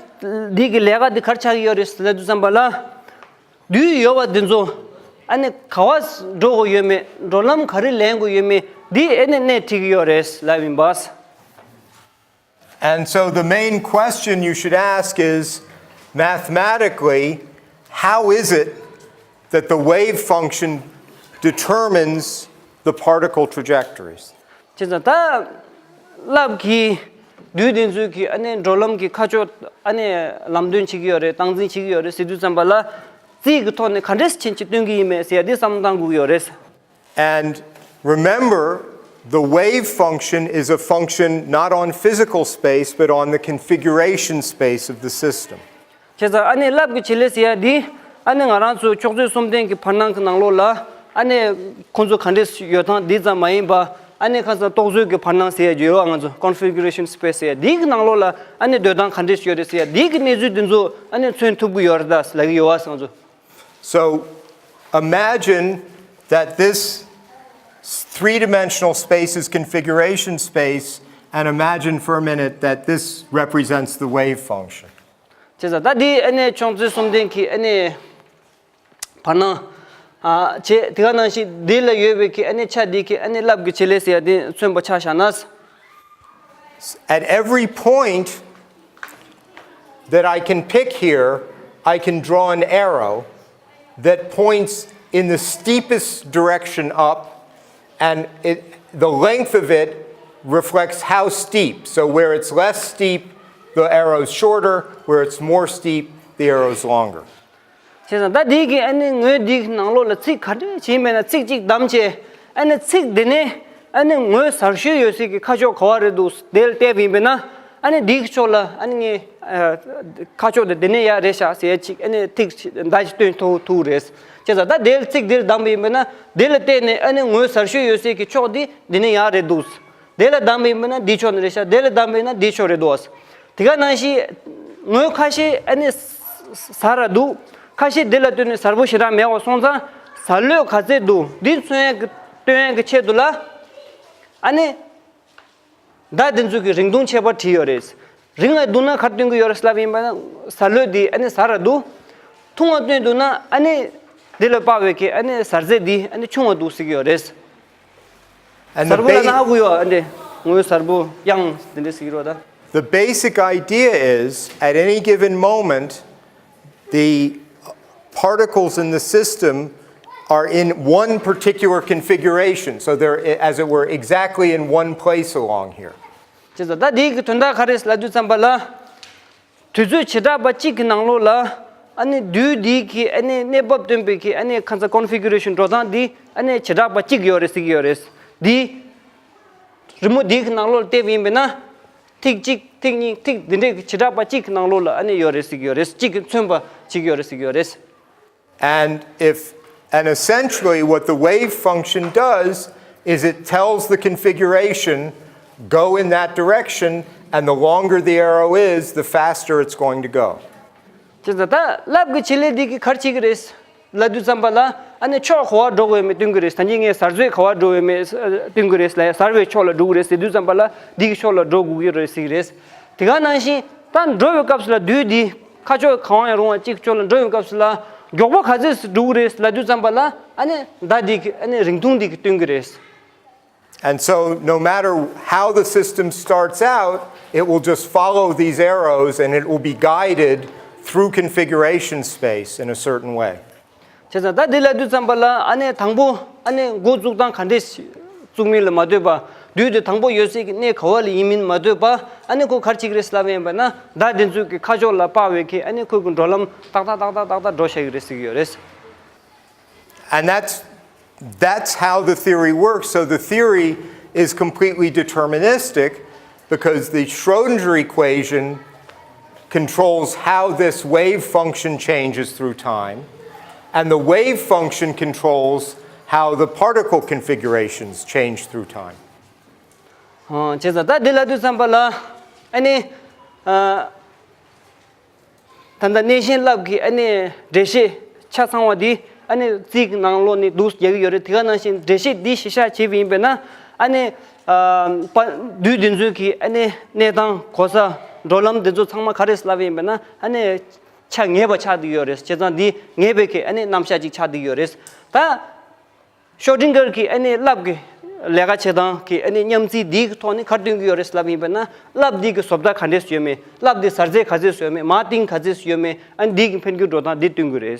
འདི་གི་ལས་ཀ་འདི་ག་རེ་ཆགས་ཀྱི་ཡོད་རེད་ཟེར་དུས་ཙམ་པ་ལ། རྡུལ་ཡོད་པ་འདི་ཚོ་ཨ་ནི་ག་པར་འགྲོ་དགོས་ཡོད་མེད། འགྲོ་ལམ་ག་རེ་ལེན་དགོས་ཡོད་མེད་འདི་ཨ་ནི་སྣེ་ཁྲིད་ཀྱི་ཡོད་རེད་ལབ་ཡིན་པ། And so the main question you should ask is, mathematically, how is it that the wave function determines the particle trajectories? བྱས་ཙང་ད་རླབས་ཀྱི་རྡུལ་དེ་ཚོའི་གི་ཨ་ནི་འགྲོ་ལམ་གྱི་ཁ་ཕྱོགས་ཨ་ནི་ལམ་སྟོན་བྱེད་ཀྱི་ཡོད་རེད། སྟངས་འཛིན་བྱེད་ཀྱི་ཡོད་རེད་ཟེར་དུས་ཙམ་པ་ལ། རྩིས་ཀྱི་ཐོག་ནས་ག་འདྲས་ཁྱེད་ཀྱིས་སྟོན་གྱི་ཡིན་མེད་ཟེར་ཡ་དེ་བསམ་བློ་བཏང་དགོས་ཀྱི་ཡོད་རེད། And remember, the wave function is a function not on physical space, but on the configuration space of the system. བྱས་ཙང་ཨ་ནི་རླབས་ཀྱི་བྱེད་ལས་ཟེར་ཡ་འདི་ཨ་ནི་ང་རང་ཚོ་ཕྱོགས་ཚོད་གསུམ་ལྡན་གྱི་བར་སྣང་གི་ནང་ལོགས་ལ་ཨ་ནི་ཁོང་ཚོ་ག་འདྲས་ཡོད་སྟངས་འདི་ཙམ་མ་ཡིན་པ། ཨ་ནི་ཁ་སང་རྟོག་བཟོ་གི་བར་སྣང་ཟེར་ཡ་ཡོད་པ། ང་ཚོ་configuration space ཟེར་ཡ་འདི་གི་ནང་ལོགས་ལ་ཨ་ནི་སྡོད་སྟངས་ག་འདྲས་ཡོད་རེད་ཟེར་ཡ་འདི་གི་གནས་ཚུལ་འདི་ཚོ་ཨ་ནི་མཚོན་ཐུབ་ཀྱི་ཡོད་རེད་ད་ལབ་ཀྱི་ཡོད་པ། ང་ཚོ So imagine that this three-dimensional space is configuration space, and imagine for a minute that this represents the wave function. བྱས་ཙང་ད་འདི་ཨ་ནི་ཕྱོགས་ཚོད་གསུམ་ལྡན་གྱི་ཨ་ནི་བར་སྣང་ཨ་བྱས། དེ་ག་ནང་བཞིན་འདི་ལ་ཡོད་པའི་གི་ཨ་ནི་ཆ་འདི་གི་ཨ་ནི་རླབས་ཀྱི་བྱེད་ལས་ཟེར་ཡ་འདི་མཚོན་པ་ཆ་བཞག་ན། At every point that I can pick here, I can draw an arrow that points in the steepest direction up, and it, the length of it reflects how steep. So where it's less steep, the arrow's shorter. Where it's more steep, the arrow's longer. བྱས་ཙང་ད་འདི་གི་ཨ་ནི་ངོས་འདི་གི་ནང་ལོགས་ལ་ཚིག་ག་འདྲ་བྱས་མེད་ན་ཚིག་གཅིག་བདམས་བྱས། ཨ་ནི་ཚིག་འདི་ནས་ཨ་ནི་ངོས་གཟར་ཤོས་ཡོད་སའི་གི་ཁ་ཕྱོགས་ག་པར་རེད་འདུག་དེ་ལ་བལྟས་པ་ཡིན་པས་ན། ཨ་ནི་འདི་གི་ཕྱོགས་ལ་ཨ་ནི་ངས་ཨ་ཁ་ཕྱོགས་དེ་འདི་ནས་ཡར་རེད་ཤག་ཟེར་ཡ་ཅིག་ཨ་ནི་ཐིག་མདའ་ཅིག་སྟོན་ཐུབ་ཐུབ་རེད། བྱས་ཙང་ད་དེ་ལ་ཚིག་འདིར་བདམས་པ་ཡིན་པས་ན་དེ་ལ་བལྟས་ནས་ཨ་ནི་ངོས་གཟར་ཤོས་ཡོད་སའི་གི་ཕྱོགས་འདི་འདི་ནས་ཡར་རེད་འདུག་དེ་ལ་བདམས་པ་ཡིན་པས་ན་འདི་ཕྱོགས་ནས་རེད་ཤག་དེ་ལ་བདམས་པ་ཡིན་ན་འདི་ཕྱོགས་རེད་འདུག་དེ་ག་ནང་བཞིན་ངོས་ཁ་ཤས་ཨ་ནི་གཟར་ར་འདུག་ཁ་ཤས་དེ་ལ་ལྟོས་ནས་གཟར་པོ་ཞེ་དྲག་མེད་པ་སོང་ཙང་གཟར་ལོས་ག་ཚད་འདུག་འདི་མཚོན་ཡག་གི་སྟོན་ཡག་གི་ཆེད་དུ་ལ་ཨ་ནི་མདའ་འདི་ཚོ་གི་རིང་ཐུང་ཁྱད་པར་བྲིས་ཡོད་རེད། རིང་བ་འདུག་ན་ག་རེ་སྟོན་གྱི་ཡོད་རེད་ལབ་ཡིན་པ་ན། གཟར་ལོས་འདི་ཨ་ནི་གཟར་ར་འདུག་ཐུང་བ་སྟོན་འདུག་ན་ཨ་ནི་དེ་ལ་དཔག་པའི་གི་ཨ་ནི་གཟར་ཚད་འདི་ཨ་ནི་ཆུང་བ་འདུག་ཟེར་གྱི་ཡོད་རེད། And the གཟར་པོ་ལ་ba- ན་ཧ་གོ་ཡོད། ཨ་འདི་ངོས་གཟར་པོ་དབྱངས་འདི་འདྲ་ཟེར་གྱི་རེད་ད། The basic idea is, at any given moment, the particles in the system are in one particular configuration, so they're, as it were, exactly in one place along here. བྱས་ཙང་ད་འདི་གི་དོན་དག་ག་རེ་ལབ་དུས་ཙམ་པ་ལ། དུས་ཚོད་བྱེ་བྲག་པ་གཅིག་གི་ནང་ལོགས་ལ་ཨ་ནི་རྡུལ་འདི་གི་ཨ་ནི་གནས་བབ་སྟོན་པའི་གི་ཨ་ནི་ཁ་ཚ་configuration འགྲོ་སྟངས་འདི་ཨ་ནི་བྱེ་བྲག་པ་གཅིག་ཡོད་རེད་ཟེར་གྱི་ཡོད་རེད། འདི་ རི་མོ་འདིའི་ནང་ལོགས་ལ་བལྟས་པ་ཡིན་པས་ན། ཐིག་གཅིག་ཐིག་གཉིས་ཐིག་འདི་འདྲའི་བྱེ་བྲག་པ་གཅིག་གི་ནང་ལོགས་ལ་ཨ་ནི་ཡོད་རེད་ཟེར་གྱི་ཡོད་རེད། གཅིག་གིས་མཚོན་པ་བྱེད་ཀྱི་ཡོད་རེད་ཟེར་གྱི་ཡོད་རེད། And if and essentially what the wave function does is it tells the configuration go in that direction, and the longer the arrow is, the faster it's going to go. དེ་ཙང་ད་རླབས་ཀྱི་བྱེད་ལས་འདི་གིས་ག་རེ་བྱེད་ཀྱི་རེད་ལབ་དུས་ཙམ་པ་ལ། ཨ་ནི་ཕྱོགས་ག་པར་འགྲོ་དགོས་མེད་སྟོན་གྱི་རེད། ད་གིན་ངས་གཟར་མཛོད་ག་པར་འགྲོ་དགོས་མེད་སྟོན་གྱི་རེད་ལ། གཟར་བའི་ཕྱོགས་ལ་འགྲོ་དགོས་རེད་ཟེར་དུས་ཙམ་པ་ལ་འདི་གི་ཕྱོགས་ལ་འགྲོ་དགོས་ཀྱི་རེད་ཟེར་གྱི་རེད། དེ་ག་ནང་བཞིན་ད་འགྲོ་བའི་སྐབས་སུ་ལ་རྡུལ་འདི་ཁ་ཕྱོགས་གང་ཡང་རུང་བ་གཅིག་ཕྱོགས་ལ་འགྲོ་བའི་སྐབས་སུ་ལ་མགྱོགས་པོ་ག་ཚོད་འགྲོ་གི་རེད་ལབ་དུས་ཙམ་པ་ལ། ཨ་ནི་མདའ་འདི་གི་ཨ་ནི་རིང་ཐུང་འདི་གིས་སྟོན་གྱི་རེད། And so, no matter how the system starts out, it will just follow these arrows and it will be guided through configuration space in a certain way. བྱས་ཙང་ད་འདི་ལབ་དུས་ཙམ་པ་ལ། ཨ་ནི་དང་པོ་ཨ་ནི་འགོ་བཙུགས་སྟངས་ག་འདྲས་བཙུགས་མིན་ལ་མ་ལྟོས་པ། རྡུལ་དེ་དང་པོ་ཡོད་སའི་གི་གནས་ག་པ་ལ་ཡིན་མིན་མ་ལྟོས་པ། ཨ་ནི་ཁོ་ག་རེ་བྱེད་ཀྱི་རེད་ལབ་ཡིན་པ་ན། མདའ་དེ་ཚོའི་གི་ཁ་ཕྱོགས་ལ་དཔག་པའི་གི་ཨ་ནི་ཁོའི་གི་འགྲོ་ལམ་ཏག་ཏག་ཏག་ཏག་ཏག་ཏག་འགྲོ་བཞག་གི་རེད་ཟེར་གྱི་ཡོད་རེད། And that's that's how the theory works. So the theory is completely deterministic because the Schrodinger equation controls how this wave function changes through time, and the wave function controls how the particle configurations change through time. བྱས་ཙང་ད་འདི་ལབ་དུས་ཙམ་པ་ལ། ཨ་ནི། ད་ལྟ་སྣེ་ཤན་རླབས་ཀྱི་ཨ་ནི་འགྲེལ་བཤད་ཆ་ཚང་བ་འདི་ཨ་ནི་རྩིས་ཀྱི་ནང་ལོགས་ནས་འདུག་རྒྱག་གི་ཡོད་རེད། དེ་ག་ནང་བཞིན་འགྲེལ་བཤད་འདི་གཞི་བཞག་བྱས་པ་ཡིན་པས་ན། ཨ་ནི་རྡུལ་འདི་ཚོའི་གི་ཨ་ནི་གནས་སྟངས་གོ་ས་འགྲོ་ལམ་འདི་ཚོ་ཚང་མ་ག་རེ་ལབ་ཡིན་པས་ན། ཨ་ནི་ཆ་ངེས་པ་ཆགས་བསྡད་ཡོད་རེད། བྱས་ཙང་འདི་ངེས་པའི་གི་ཨ་ནི་རྣམ་གཞག་ཅིག་ཆགས་བསྡད་ཡོད་རེད། ད། ཤོ་ཌིང་གར་གྱི་ཨ་ནི་རླབས་ཀྱི་ལས་ཀ་བྱེད་སྟངས་ཀྱི་ཨ་ནི་མཉམ་རྩིས་འདིའི་ཐོག་ནས་ག་རེ་སྟོན་གྱི་ཡོད་རེད་ལབ་ཡིན་པས་ན། རླབས་འདི་གི་བཟོ་ལྟ་ག་འདྲས་ཡོད་མེད། རླབས་འདི་གཟར་ཚད་ག་ཚོད་ཡོད་མེད། མར་གཏིང་ག་ཚོད་ཡོད་མེད། ཨ་ནི་འདི་གི་འཕེལ་འགྱུར་འགྲོ་སྟངས་འདི་སྟོན་གྱི་རེད།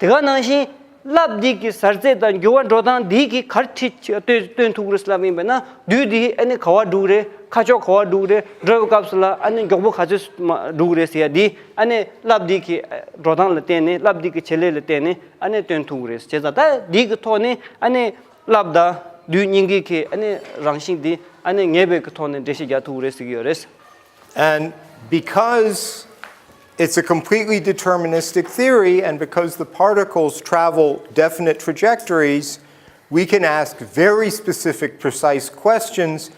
དེ་ག་ནང་བཞིན་རླབས་འདི་གི་གཟར་ཚད་དང་འགྱུར་བ་འགྲོ་སྟངས་འདི་གིས་ག་རེ་ཁྲིད་སྟོན་སྟོན་ཐུབ་ཀྱི་རེད་ལབ་ཡིན་པས་ན། རྡུལ་འདི་ཨ་ནི་ག་པར་འགྲོ་གི་རེད། ཁ་ཕྱོགས་ག་པར་འགྲོ་གི་རེད། འགྲོ་བའི་སྐབས་སུ་ལ་ཨ་ནི་མགྱོགས་པོ་ག་ཚོད་མ་འགྲོ་གི་རེད་ཟེར་ཡ་འདི། ཨ་ནི་རླབས་འདི་གི་འགྲོ་སྟངས་ལ་བརྟེན་ནས། རླབས་འདི་གི་བྱེད་ལས་ལ་བརྟེན་ནས་ཨ་ནི་སྟོན་ཐུབ་ཀྱི་རེད། བྱས་ཙང་ད་འདི་གི་ཐོག་ནས་ཨ་ནི་རླབས་དང་རྡུལ་གཉིས་ཀའི་གི་ཨ་ནི་རང་བཞིན་འདི་ཨ་ནི་ངེས་པའི་གི་ཐོག་ནས་འགྲེལ་བཤད་རྒྱག་ཐུབ་ཀྱི་རེད་ཟེར་གྱི་ཡོད་རེད། And because it's a completely deterministic theory, and because the particles travel definite trajectories, we can ask very specific, precise questions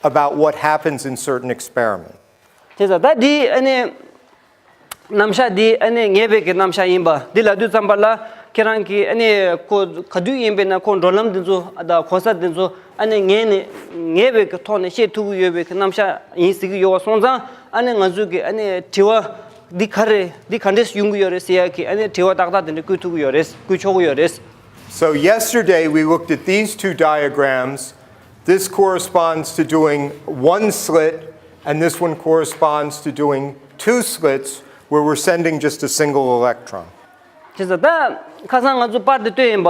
about what happens in certain experiments. དེ་ཙང་ད་འདི་ཨ་ནི་རྣམ་གཞག་འདི་ཨ་ནི་ངེས་པའི་གི་རྣམ་གཞག་ཡིན་པ་འདི་ལབ་དུས་ཙམ་པ་ལ། ཁྱེད་རང་གིས་ཨ་ནི་ཁོ་ག་དུས་ཡིན་པས་ན་ཁོ་འགྲོ་ལམ་འདི་ཚོ་དང་གོ་ས་འདི་ཚོ་ཨ་ནི་ངེས་ནས་ངེས་པའི་གི་ཐོག་ནས་ཤེས་ཐུབ་ཀྱི་ཡོད་པའི་གི་རྣམ་གཞག་ཡིན་ཟེར་གྱི་ཡོད་པ་སོང་ཙང་། ཨ་ནི་ང་ཚོས་གི་ཨ་ནི་དྲི་བ་འདི་ག་རེ་འདི་ག་འདྲས་ཡོང་གི་ཡོད་རེད་ཟེར་ཡ་གི་ཨ་ནི་དྲི་བ་ཏག་ཏག་དེ་འདྲ་བསྐུལ་ཐུབ་ཀྱི་ཡོད་རེད། བསྐུལ་ཆོག་གི་ཡོད་རེད། So yesterday we looked at these two diagrams. This corresponds to doing one slit, and this one corresponds to doing two slits, where we're sending just a single electron. བྱས་ཙང་ད་ཁ་སང་ང་ཚོ་པར་དེ་བཏོན་ཡིན་པ།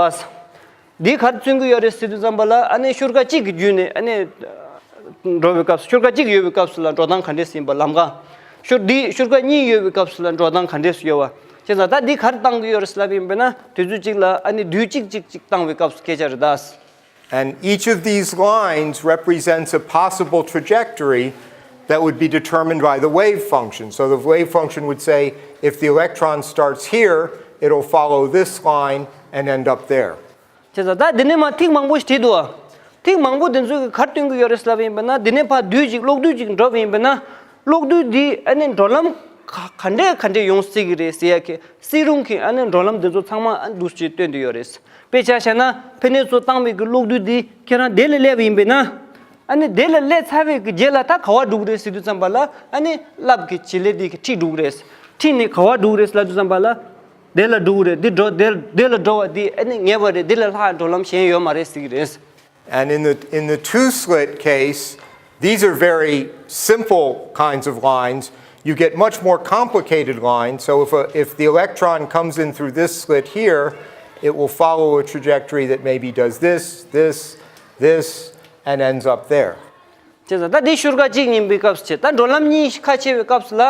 འདི་ག་རེ་མཚོན་གྱི་ཡོད་རེད་ཟེར་དུས་ཙམ་པ་ལ། ཨ་ནི་ཤུར་ཀ་གཅིག་གི་བརྒྱུད་ནས་ཨ་ནི་འགྲོ་བའི་སྐབས་སུ། ཤུར་ཀ་གཅིག་ཡོད་པའི་སྐབས་སུ་ལ་འགྲོ་སྟངས་ག་འདྲས་ཡིན་པ་ལམ་ཀ། ཤུར་འདི་ཤུར་ཀ་གཉིས་ཡོད་པའི་སྐབས་སུ་ལ་འགྲོ་སྟངས་ག་འདྲས་ཡོད་པ། བྱས་ཙང་ད་འདི་ག་རེ་བཏང་གི་ཡོད་རེད་ལབ་ཡིན་པས་ན། དུས་ཚོད་གཅིག་ལ་ཨ་ནི་རྡུལ་གཅིག་གཅིག་གཅིག་བཏང་བའི་སྐབས་སུ་སྐད་ཆ་རེད་ད། And each of these lines represents a possible trajectory that would be determined by the wave function. So the wave function would say, if the electron starts here, it'll follow this line and end up there. བྱས་ཙང་ད་འདི་ནས་མར་ཐིག་མང་པོ་ཞིག་བྲིས་འདུག་ཨ། ཐིག་མང་པོ་འདི་ཚོས་ག་རེ་སྟོན་གྱི་ཡོད་རེད་ལབ་ཡིན་པས་ན། འདི་ནས་ཕར་རྡུལ་ཅིག་གློག་རྡུལ་ཅིག་འགྲོ་བ་ཡིན་པས་ན། གློག་རྡུལ་འདི་ཨ་ནི་འགྲོ་ལམ་ག་ག་འདྲས་ག་འདྲས་ཡོང་སྲིད་ཀྱི་རེད་ཟེར་ཡ་གི་སྲིད་རུང་གི་ཨ་ནི་འགྲོ་ལམ་འདི་ཚོ་ཚང་མ་ཨ་འདུག་སེ་སྟོན་དུ་ཡོད་རེད། དཔེ་ཆ་བཞག་ན་ཕན་ནུས་ཚོ་བཏང་བའི་གི་གློག་རྡུལ་འདི་ཁྱེད་རང་དེ་ལ་སླེབས་པ་ཡིན་པས་ན། ཨ་ནི་དེ་ལ་སླེབས་ཚར་བའི་གི་རྗེས་ལ་ད་ག་པར་འགྲོ་གི་རེད་ཟེར་དུས་ཙམ་པ་ལ། ཨ་ནི་རླབས་ཀྱི་བྱེད་ལས་འདི་གིས་ཁྲིད་འགྲོ་གི་རེད། ཁྲིད་ནས་ག་པར་འགྲོ་གི་རེད་ལབ་དུས་ཙམ་པ་ལ། དེ་ལ་འགྲོ་གི་རེད། འདི་འགྲོ་དེ་དེ་ལ་འགྲོ་བ་འདི་ཨ་ནི་ངེས་པ་རེད། འདི་ལས་ལྷག་འགྲོ་ལམ་གཞན་ཡོད་མ་རེད་ཟེར་གྱི་རེད། And in the, in the two slit case, these are very simple kinds of lines. You get much more complicated lines. So if, a, if the electron comes in through this slit here, it will follow a trajectory that maybe does this, this, this, and ends up there. བྱས་ཙང་ད་འདི་ཤུར་ཀ་གཅིག་ཡིན་པའི་སྐབས་སུ་བྱས། ད་འགྲོ་ལམ་གཉིས་ཁ་ཕྱེ་བའི་སྐབས་སུ་ལ།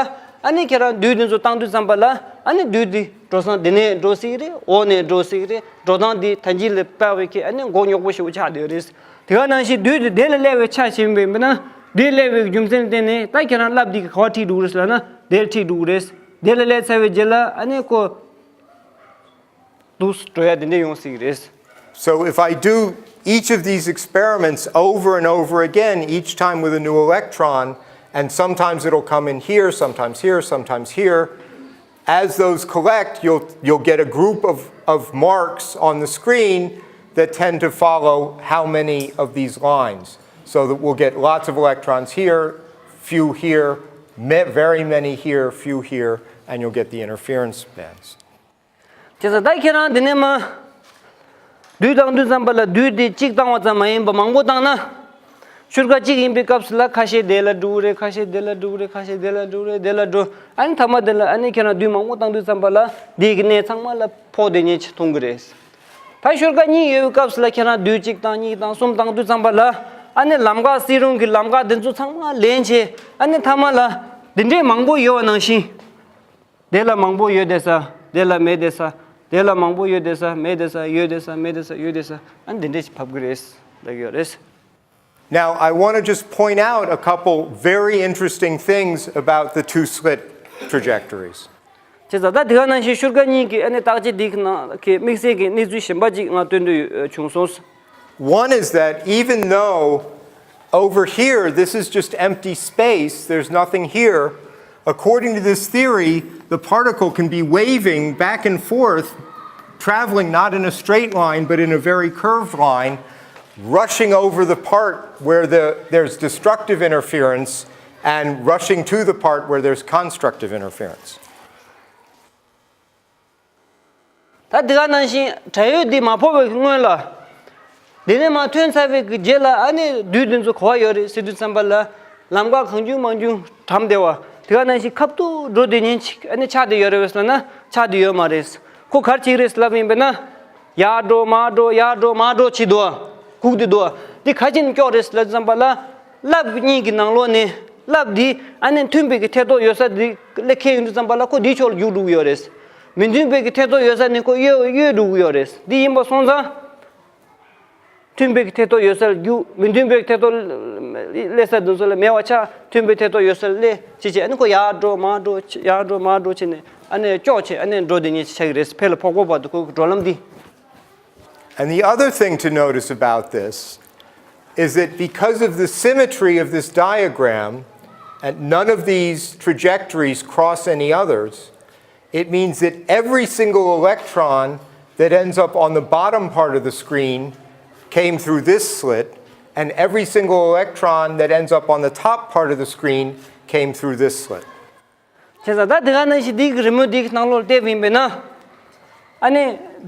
ཨ་ནི་ཁྱེད་རང་རྡུལ་འདི་ཚོ་བཏང་དུས་ཙམ་པ་ལ་ཨ་ནི་རྡུལ་འདི་འགྲོ་སྟངས་འདི་ནས་འགྲོ་སྲིད་ཀྱི་རེད། འོག་ནས་འགྲོ་སྲིད་ཀྱི་རེད། འགྲོ་སྟངས་འདི་ད་གིན་ལས་དཔག་པའི་ཁྱེད་ཨ་ནི་མགོ་རྙོག་པོ་ཞེ་པོ་ཆགས་བསྡད་ཡོད་རེད། དེ་ག་ནང་བཞིན་རྡུལ་འདི་དེ་ལ་སླེབས་པའི་ཆ་བྱེད་པ་ཡིན་ན། དེ་སླེབས་པའི་རྒྱུ་མཚན་བརྟེན་ནས་ད་ཁྱེད་རང་རླབས་འདི་ག་པར་འཁྲིད་འགྲོ་གི་རེད་ཟེར་ལབ་ན་དེར་འཁྲིད་འགྲོ་གི་རེད། དེ་ལ་སླེབས་ཚར་བའི་རྗེས་ལ་ཨ་ནི་ཁོ་འདུག་འགྲོ་ཡ་དེ་འདྲ་ཡོང་སྲིད་ཀྱི་རེད། So if I do each of these experiments over and over again, each time with a new electron, and sometimes it'll come in here, sometimes here, sometimes here, as those collect, you'll, you'll get a group of, of marks on the screen that tend to follow how many of these lines. So that we'll get lots of electrons here, few here, ma- very many here, few here, and you'll get the interference bands. དེ་ཚོ་ད་ཁྱེད་རང་འདི་ནས་མ་རྡུལ་བཏང་དུས་ཙམ་པ་ལ་རྡུལ་དེ་གཅིག་བཏང་བ་ཙམ་མ་ཡིན་པ་མང་པོ་བཏང་ན། ཤུལ་ཁ་གཅིག་ཡིན་པའི་སྐབས་སུ་ལ་ཁ་ཤས་དེ་ལ་འགྲོ་གི་རེད། ཁ་ཤས་དེ་ལ་འགྲོ་གི་རེད། ཁ་ཤས་དེ་ལ་འགྲོ་གི་རེད། དེ་ལ་འགྲོ། ཨ་ནི་མཐའ་མ་དེ་ལ་ཨ་ནི་ཁྱེད་རང་རྡུལ་མང་པོ་བཏང་དུས་ཙམ་པ་ལ་དེ་གི་གནས་ཚང་མ་ལ་ཕོག་བསྡད་མཁན་ཅིག་མཐོང་གི་རེད། ད་ཤུལ་ཁ་གཉིས་ཡོད་པའི་སྐབས་སུ་ལ་ཁྱེད་རང་རྡུལ་གཅིག་བཏང་གཉིས་བཏང་གསུམ་བཏང་དུས་ཙམ་པ་ལ་ཨ་ནི་ལམ་ཁ་སྲིད་རུང་གི་ལམ་ཁ་དེ་ཚོ་ཚང་མ་ལེན་བྱས། ཨ་ནི་མཐའ་མ་ལ་འདི་འདྲས་མང་པོ་ཡོད་པ་ནང་བཞིན། དེ་ལ་མང་པོ་ཡོད་བསྡད་ས། དེ་ལ་མེད་བསྡད་ས། དེ་ལ་མང་པོ་ཡོད་བསྡད་ས། མེད་བསྡད་ས། ཡོད་བསྡད་ས། མེད་བསྡད་ས། ཡོད་བསྡད་ས། ཨ་ནི་འདི་འདྲས་ཞིག་བབས་ཀྱི་རེད་ལབ་ཀྱི་ཡོད་རེད། Now, I want to just point out a couple very interesting things about the two slit trajectories. བྱས་ཙང་ད་དེ་ག་ནང་བཞིན་ཤུལ་ཁ་གཉིས་ཀྱི་ཨ་ནི་བརྟག་དཔྱད་འདི་གི་ནང་གི་དམིགས་བསལ་གྱི་གནས་ཚུལ་གཞན་པ་ཅིག་ང་སྟོན་འདོད་ཡོད་བྱུང་སོང་། One is that even though over here this is just empty space, there's nothing here, according to this theory, the particle can be waving back and forth, traveling not in a straight line, but in a very curved line, rushing over the part where the, there's destructive interference and rushing to the part where there's constructive interference. ད་དེ་ག་ནང་བཞིན་བྲལ་ཡོད་འདི་མ་ཕོག་པའི་སྔོན་ལ། དེ་ནས་མར་ཐོན་ཚར་བའི་གི་རྗེས་ལ་ཨ་ནི་རྡུལ་འདི་ཚོ་ག་པར་ཡོད་རེད་ཟེར་དུས་ཙམ་པ་ལ། ལམ་ཁ་གང་བྱུང་མང་བྱུང་གྲམ་བསྡད་པ། དེ་ག་ནང་བཞིན་ཁ་ཐུག་འགྲོ་བསྡད་མཁན་ཅིག་ཨ་ནི་ཆགས་བསྡད་ཡོད་རེད་པས་ཟེར་ན་ཆགས་བསྡད་ཡོད་མ་རེད། ཁོ་ག་རེ་བྱེད་ཀྱི་རེད་ཟེར་ལབ་པ་ཡིན་པས་ན། ཡར་འགྲོ་མར་འགྲོ་ཡར་འགྲོ་མར་འགྲོ་བྱེད་འདུག་ག་སྒུག་བསྡད་འདུག་ག་འདི་ག་རེ་བྱས་ནས་སྐྱོ་རེད་ཟེར་ལབ་དུས་ཙམ་པ་ལ། རླབས་གཉིས་ཀྱི་ནང་ལོགས་ནས་རླབས་འདི་ཨ་ནི་མཐུན་པའི་གི་ཐད་གཏོགས་ཡོད་ས་འདི་སླེབས་ཁེལ་ཡོང་དུས་ཙམ་པ་ལ་ཁོ་འདིའི་ཕྱོགས་ལ་རྒྱུག་འགྲོ་གི་ཡོད་རེད། མི་མཐུན་པའི་གི་ཐད་གཏོགས་ཡོད་ས་ནས་ཁོ་གཡོལ་གཡོལ་འགྲོ་གི་ཡོད་རེད། འདི་ཡིན་པ་སོང་ཙང་། མཐུན་པའི་གི་ཐད་གཏོགས་ཡོད་ས་ལ་རྒྱུག་མི་མཐུན་པའི་གི་ཐད་གཏོགས་སླེབས་ས་འདི་ཚོ་ལ་མེད་པ་ཆགས། མཐུན་པའི་ཐད་གཏོགས་ཡོད་ས་ལ་སླེབས་བྱས་བྱས་ཨ་ནི་ཁོ་ཡར་འགྲོ་མར་འགྲོ་ཡར་འགྲོ་མར་འགྲོ་བྱས་ནས་ཨ་ནི་སྐྱོ་བྱས་ཨ་ནི་འགྲོ་བསྡད་མཁན་ཅིག་ཆགས་ཀྱི་རེད། ཕར་ལ་ཕོག་པ་བར་དུ་ཁོའི་གི་འགྲོ་ལམ་འདི། And the other thing to notice about this is that because of the symmetry of this diagram, and none of these trajectories cross any others, it means that every single electron that ends up on the bottom part of the screen came through this slit, and every single electron that ends up on the top part of the screen came through this slit. བྱས་ཙང་ད་དེ་ག་ནང་བཞིན་འདི་གི་རི་མོ་འདི་གི་ནང་ལོགས་བལྟས་པ་ཡིན་པས་ན། ཨ་ནི་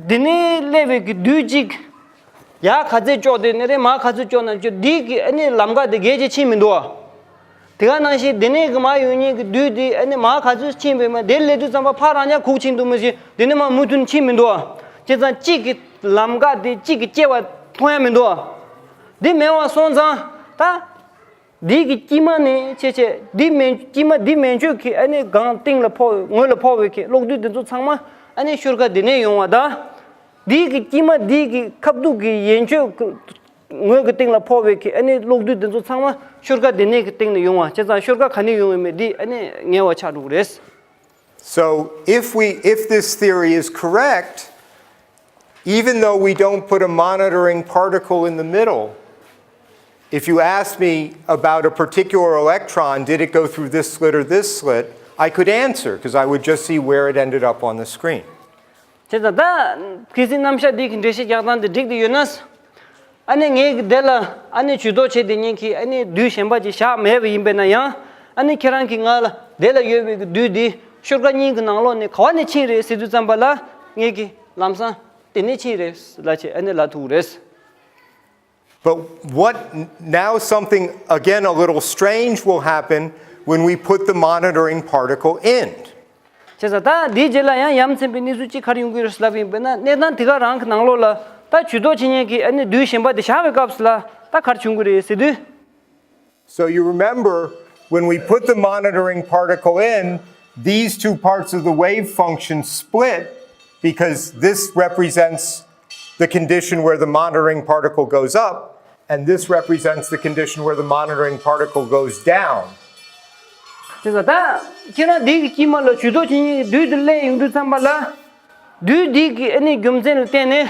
འདི་ནས་སླེབས་པའི་གི་རྡུལ་གཅིག་ཡར་ག་ཚོད་གཅོག་བསྡད་ནི་རེད། མར་ག་ཚོད་གཅོག་ན་གཅོག་འདི་གི་ཨ་ནི་ལམ་ཁ་དེ་རྒྱས་ཆེ་ཕྱིན་མི་འདུག་ག་དེ་ག་ནང་བཞིན་འདི་ནས་གི་མར་ཡོང་མཁན་གི་རྡུལ་དེ་ཨ་ནི་མར་ག་ཚོད་ཕྱིན་པས་མ་དེར་སླེབས་དུས་ཙམ་པ་ཕར་རང་ཉག་ཁུག་ཕྱིན་འདུག་མ་གཞི་འདི་ནས་མར་མུ་མཐུད་ཕྱིན་མི་འདུག་ག་བྱས་ཙང་གཅིག་གི་ལམ་ཁ་དེ་གཅིག་གི་སྐྱེ་བ་མཐོང་ཡ་མི་འདུག་ག་འདི་མེད་པ་སོང་ཙང་ད། འདི་གི་དཀྱིལ་མ་ནས་ཆེ་ཆེ་འདི་མན་དཀྱིལ་མ་འདི་མན་ཆད་ཀྱི་ཨ་ནི་སྒང་སྟེང་ལ་ཕོག་ངོས་ལ་ཕོག་པའི་གི་གློག་རྡུལ་འདི་ཚོ་ཚང་མ་ཨ་ནི་ཤུལ་ཁ་འདི་ནས་ཡོང་བ་དང་། འདི་གི་དཀྱིལ་མ་འདི་གི་ཁ་ཐུག་གི་ཡན་ཆད་ངོས་ཀྱི་སྟེང་ལ་ཕོག་པའི་གི་ཨ་ནི་གློག་རྡུལ་འདི་ཚོ་ཚང་མ་ཤུལ་ཁ་འདི་ནས་གི་སྟེང་ནས་ཡོང་བ་བྱས་ཙང་ཤུལ་ཁ་ག་ནས་ཡོང་བའི་མེད་འདི་ཨ་ནི་ངེས་པ་ཆགས་འགྲོ་གི་རེད། So if we, if this theory is correct, even though we don't put a monitoring particle in the middle, if you asked me about a particular electron, did it go through this slit or this slit, I could answer because I would just see where it ended up on the screen. བྱས་ཙང་ད་གལ་སྲིད་རྣམ་གཞག་འདི་གི་འགྲེལ་བཤད་རྒྱག་སྟངས་འདི་འགྲིག་བསྡད་ཡོད་ན། ཨ་ནི་ངས་གི་དེ་ལ་ཨ་ནི་ཇུས་གཏོགས་བྱས་བསྡད་མཁན་གྱི་ཨ་ནི་རྡུལ་གཞན་པ་ཅིག་བཞག་མེད་པ་ཡིན་པས་ན་ཡང་། ཨ་ནི་ཁྱེད་རང་གིས་ང་ལ་དེ་ལ་ཡོད་པའི་གི་རྡུལ་འདི་ཤུལ་ཁ་གཉིས་ཀྱི་ནང་ལོགས་ནས་ག་བ་ནས་ཕྱིན་རེད་ཟེར་དུས་ཙམ་པ་ལ་ངས་གི་ལམ་སང་དེ་ནས་ཕྱིན་རེད་ལབ་བྱས་ཨ་ནི་ལབ་ཐུབ་ཀྱི་རེད། But what now something again a little strange will happen when we put the monitoring particle in. བྱས་ཙང་ད་འདིའི་རྗེས་ལ་ཡང་ཡ་མཚན་པའི་གནས་ཚུལ་གཅིག་ག་རེ་ཡོང་གི་རེད་ལབ་པ་ཡིན་པས་ན་གནས་སྟངས་དེ་ག་རང་གི་ནང་ལོགས་ལ་ད་ཇུས་གཏོགས་བྱེད་མཁན་གྱི་ཨ་ནི་རྡུལ་གཞན་པ་དེ་བཞག་པའི་སྐབས་སུ་ལ་ད་ག་རེ་བྱུང་གི་རེད་ཟེར་དུས། So you remember when we put the monitoring particle in, These two parts of the wave function split because this represents the condition where the monitoring particle goes up, and this represents the condition where the monitoring particle goes down. དེ་ཚོ་ད་ཁྱེད་རང་འདི་གི་དཀྱིལ་མ་ལ་ཇུས་གཏོགས་བྱེད་མཁན་གྱི་རྡུལ་དེ་སླེབས་ཡོང་དུས་ཙམ་པ་ལ། རྡུལ་འདི་གི་ཨ་ནི་རྒྱུ་མཚན་ལ་བརྟེན་ནས་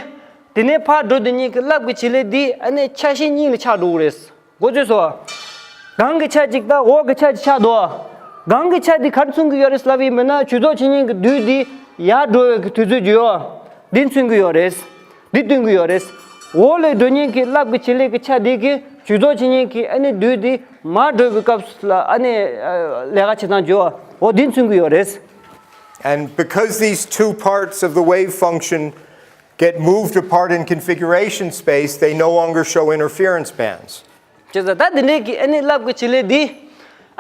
དེ་ནས་ཕར་འགྲོ་དུས་ཉིད་ཀྱི་རླབས་ཀྱི་བྱེད་ལས་འདི་ཨ་ནི་ཆ་ཤས་གཉིས་ལ་ཆགས་འགྲོ་གི་རེད། མགོ་ཚོས་སོ། སྒང་གི་ཆ་གཅིག་དང་འོག་གི་ཆ་གཅིག་ཆགས་འདུག་སྒང་གི་ཆ་འདི་ག་རེ་མཚོན་གྱི་ཡོད་རེད་ལབ་ཡིན་པས་ན་ཇུས་གཏོགས་བྱེད་མཁན་གྱི་རྡུལ་འདི་ཡར་འགྲོ་བའི་གི་དུས་ཚོད་ཀྱི་ཡོད། འདི་མཚོན་གྱི་ཡོད་རེད། འདི་སྟོན་གྱི་ཡོད་རེད། འོག་ལས་འགྲོ་མཁན་གྱི་རླབས་ཀྱི་བྱེད་ལས་ཀྱི་ཆ་འདི་གི་ཇུས་གཏོགས་བྱེད་མཁན་གྱི་ཨ་ནི་རྡུལ་འདི་མར་འགྲོ་བའི་སྐབས་སུ་ལ་ཨ་ནི་ལས་ཀ་བྱེད་སྟངས་ཀྱི་ཡོད། འོ་འདི་མཚོན་གྱི་ཡོད་རེད། And because these two parts of the wave function get moved apart in configuration space, they no longer show interference bands. བྱས་ཙང་ད་འདི་འདྲའི་གི་ཨ་ནི་རླབས་ཀྱི་བྱེད་ལས་འདི་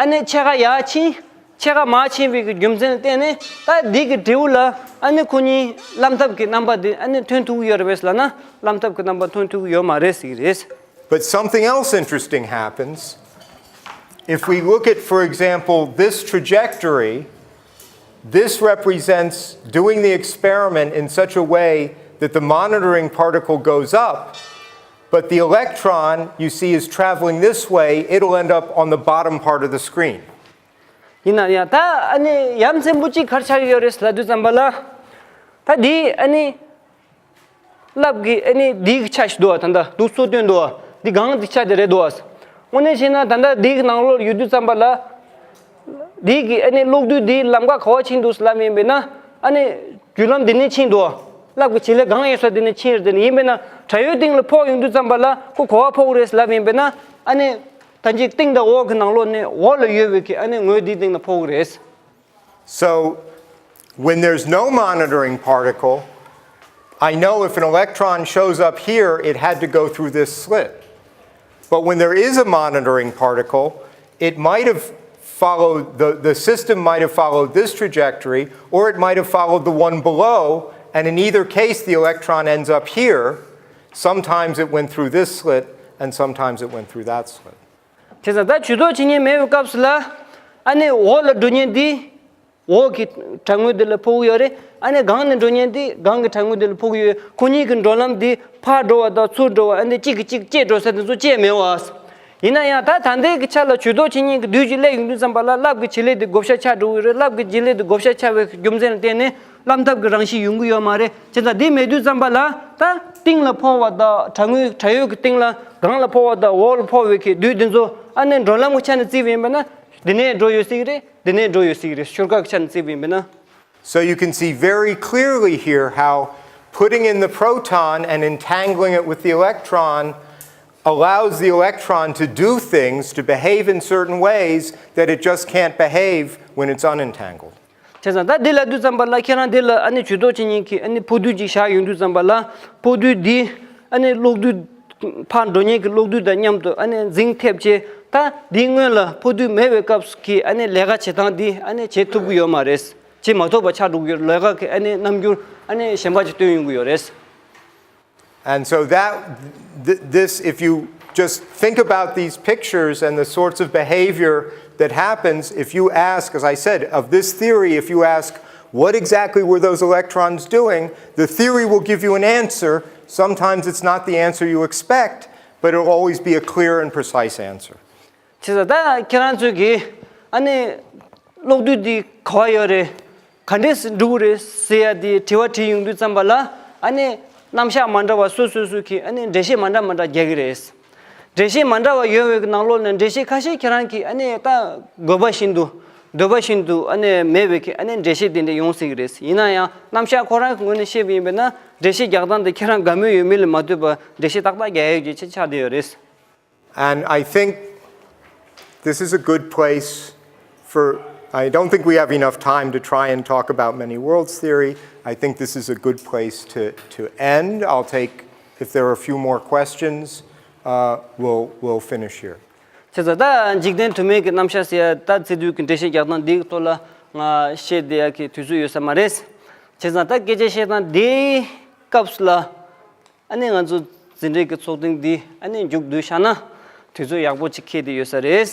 ཨ་ནི་ཕྱེད་ཀ་ཡར་ཕྱིན་ཕྱེད་ཀ་མར་ཕྱིན་པའི་གི་རྒྱུ་མཚན་ལ་བརྟེན་ནས་ད་འདི་གི་འབྲས་བུ་ལ་ཨ་ནི་ཁོ་གཉིས་རླབས་ཐབས་ཀྱི་རྣམ་པ་འདི་ཨ་ནི་ཐོན་ཐུབ་ཀྱི་ཡོད་རེད་པས་ལབ་ན་རླབས་ཐབས་ཀྱི་རྣམ་པ་ཐོན་ཐུབ་ཀྱི་ཡོད་མ་རེད་ཟེར་གྱི་རེད། But something else interesting happens. If we look at, for example, this trajectory, this represents doing the experiment in such a way that the monitoring particle goes up, but the electron you see is traveling this way, it'll end up on the bottom part of the screen. ཡིན་ན་ཡང་ད་ཨ་ནི་ཡ་མཚན་པོ་གཅིག་ག་རེ་ཆགས་ཀྱི་ཡོད་རེད་ལབ་དུས་ཙམ་པ་ལ། ད་འདི་ཨ་ནི་རླབས་ཀྱི་ཨ་ནི་འདི་གི་ཆ་ཞིག་འདུག་བ། ད་ལྟ་འདུག་སེ་སྟོན་འདུག་བ། འདི་སྒང་འདི་ཆ་དེ་རེད་འདུག་བ། དངོས་གནས་བྱས་ན་ད་ལྟ་འདི་གི་ནང་ལོགས་ཡོད་དུས་ཙམ་པ་ལ། འདི་གི་ཨ་ནི་གློག་རྡུལ་འདི་ལམ་ཀ་ག་པར་ཕྱིན་འདུག་ལབ་ཡིན་པས་ན་ཨ་ནི་བརྒྱུད་ལམ་འདི་ནས་ཕྱིན་འདུག་བ། རླབས་ཀྱི་བྱེད་ལས་སྒང་ཡོད་ས་འདི་ནས་ཕྱིན་རེད། དེ་ནས་ཡིན་པས་ན་དྲ་ཡོལ་སྟེང་ལ་ཕོག་ཡོང་དུས་ཙམ་པ་ལ་ཁོ་ག་པར་ཕོག་གི་རེད་ལབ་ཡིན་པས་ན་ཨ་ནི། ད་ཅིག་སྟེང་དང་འོག་གི་ནང་ལོགས་ནས་འོག་ལ་ཡོད་པའི་གི་ཨ་ནི་ངོས་འདིའི་སྟེང་ལ་ཕོག་གི་རེད། So, when there's no monitoring particle, I know if an electron shows up here, it had to go through this slit. But when there is a monitoring particle, it might have followed, the, the system might have followed this trajectory, or it might have followed the one below, and in either case, the electron ends up here. Sometimes it went through this slit, and sometimes it went through that slit. བྱས་ཙང་ད་ཇུས་གཏོགས་བྱེད་མཁན་མེད་པའི་སྐབས་སུ་ལ་ཨ་ནི་འོག་ལ་འགྲོ་མཁན་འདི་འོག་གི་དྲ་ངོས་འདི་ལ་ཕོག་གི་ཡོད་རེད། ཨ་ནི་སྒང་ནས་འགྲོ་མཁན་འདི་སྒང་གི་དྲ་ངོས་འདི་ལ་ཕོག་གི་ཡོད། ཁོ་གཉིས་ཀྱི་འགྲོ་ལམ་འདི་ཕར་འགྲོ་བ་དང་ཚུར་འགྲོ་བ་ཨ་ནི་གཅིག་གིས་གཅིག་བཅད་འགྲོ་ས་དེ་ཚོ་བཅད་མེད་པ། ཡིན་ན་ཡང་ད་ད་ལྟའི་གི་ཆ་ལ་ཇུས་གཏོགས་བྱེད་མཁན་གྱི་རྡུལ་གཅིག་སླེབས་ཡོང་དུས་ཙམ་པ་ལ་རླབས་ཀྱི་བྱེད་ལས་དེ་བགོ་བཤའ་ཆགས་འགྲོ་གི་རེད། རླབས་ཀྱི་བྱེད་ལས་དེ་བགོ་བཤའ་ཆགས་པའི་རྒྱུ་མཚན་ལ་བརྟེན་ནས་རླབས་ཐབས་ཀྱི་རང་བཞིན་ཡོང་གི་ཡོད་མ་རེད། བྱས་ཙང་དེ་མེད་དུས་ཙམ་པ་ལ་ད་སྟེང་ལ་ཕོག་པ་དང་དྲ་ངོས་དྲ་ཡོལ་གྱི་སྟེང་ལ་སྒང་ལ་ཕོག་པ་དང་འོག་ལ་ཕོག་པའི་གི་རྡུལ་དེ་ཚོ་ཨ་ནི་འགྲོ་ལམ་གྱི་ཆ་ནས་བརྩིས་པ་ཡིན་པ་ན་འདི་ནས་འགྲོ་ཡོད་སྲིད་ཀྱི་རེད། འདི་ནས་འགྲོ་ཡོད་སྲིད་ཀྱི་རེད། ཤོག་ཁག་གི་ཆ་ནས་བརྩིས་པ་ཡིན་པ་ན། So you can see very clearly here how putting in the proton and entangling it with the electron allows the electron to do things, to behave in certain ways that it just can't behave when it's unentangled. བྱས་ཙང་ད་འདི་ལ་དུས་ཙམ་པ་ལ་ཁྱེད་རང་འདི་ལ་ཨ་ནི་ཇུས་གཏོགས་བྱེད་མཁན་གྱི་ཨ་ནི་ཕོགས་རྡུལ་ཅིག་བཞག་ཡོང་དུས་ཙམ་པ་ལ་ཕོགས་རྡུལ་འདི་ཨ་ནི་གློག་རྡུལ་ཕར་འགྲོ་མཁན་གྱི་གློག་རྡུལ་དང་མཉམ་དུ་ཨ་ནི་འཛིང་ཐེབས་བྱས། ད་འདིའི་སྔོན་ལ་ཕོགས་རྡུལ་མེད་པའི་སྐབས་སུ་གི་ཨ་ནི་ལས་ཀ་བྱེད་སྟངས་འདི་ཨ་ནི་བྱེད་ཐུབ་ཀྱི་ཡོད་མ་རེད། བྱེད་མ་ཐུབ་པ་ཆགས་འགྲོ་གི་ཡོད། ལས་ཀ་གི་ཨ་ནི་རྣམ་འགྱུར་ཨ་ནི་གཞན་པ་ཅིག་སྟོན་ཡོང་གི་ཡོད་རེད། And so that, th- this, if you just think about these pictures and the sorts of behavior that happens, if you ask, as I said, of this theory, if you ask, "What exactly were those electrons doing?" the theory will give you an answer. Sometimes it's not the answer you expect, but it'll always be a clear and precise answer. བྱས་ཙང་ད་ཁྱེད་རང་ཚོས་ཀྱིས་ཨ་ནི་གློག་རྡུལ་འདི་ག་པར་ཡོད་རེད། ག་འདྲས་སེ་འགྲོ་གི་རེད་ཟེར་ཡ་དེ་དྲི་བ་དྲིས་ཡོང་དུས་ཙམ་པ་ལ་ཨ་ནི་རྣམ་གཞག་མ་འདྲ་བ་སོ་སོ་སོ་གིས་ཨ་ནི་འགྲེལ་བཤད་མ་འདྲ་མ་འདྲ་རྒྱག་གི་རེད། འགྲེལ་བཤད་མ་འདྲ་བ་ཡོད་པའི་ནང་ལོགས་ནས་འགྲེལ་བཤད་ཁ་ཤས་ཁྱེད་རང་གིས་ཨ་ནི་ད་དགོས་པ་བཞིན་དུ་འདོད་པ་བཞིན་དུ་ཨ་ནི་མེད་པའི་གི་ཨ་ནི་འགྲེལ་བཤད་དེ་འདྲ་ཡོང་སྲིད་ཀྱི་རེད། ཡིན་ན་ཡང་རྣམ་གཞག་ཁོ་རང་གི་ངོས་ནས་བཤད་པ་ཡིན་པས་ན་འགྲེལ་བཤད་རྒྱག་སྟངས་དེ་ཁྱེད་རང་དགའ་མོས་ཡོད་མེད་ལ་མ་ལྟོས་པར་འགྲེལ་བཤད་ཏག་ཏག་རྒྱག་ཡ་ཡོད་ཀྱི་ཆ་ཆགས་བསྡད་ཡོད་རེད། And I think this is a good place for, I don't think we have enough time to try and talk about many worlds theory. I think this is a good place to, to end. I'll take, if there are a few more questions, uh, we'll, we'll finish here. བྱས་ཙང་ད་འཇིག་རྟེན་དུ་མའི་གི་རྣམ་གཞག་ཟེར་ཡ་ད་ཚིག་སྡུད་ཀྱི་འགྲེལ་བཤད་རྒྱག་སྟངས་འདིའི་ཐོག་ལ་ང་བཤད་བསྡད་ཡ་གི་དུས་ཚོད་ཡོད་ས་མ་རེད། བྱས་ཙང་ད་སྐད་ཆ་བཤད་སྟངས་འདིའི་སྐབས་སུ་ལ། ཨ་ནི་ང་ཚོ་འཛིན་གྲྭའི་གི་ཚོགས་ཐེངས་འདི་ཨ་ནི་མཇུག་བསྡུས་བཞག་ན་དུས་ཚོད་ཡག་པོ་ཅིག་འཁེལ་བསྡད་ཡོད་ས་རེད།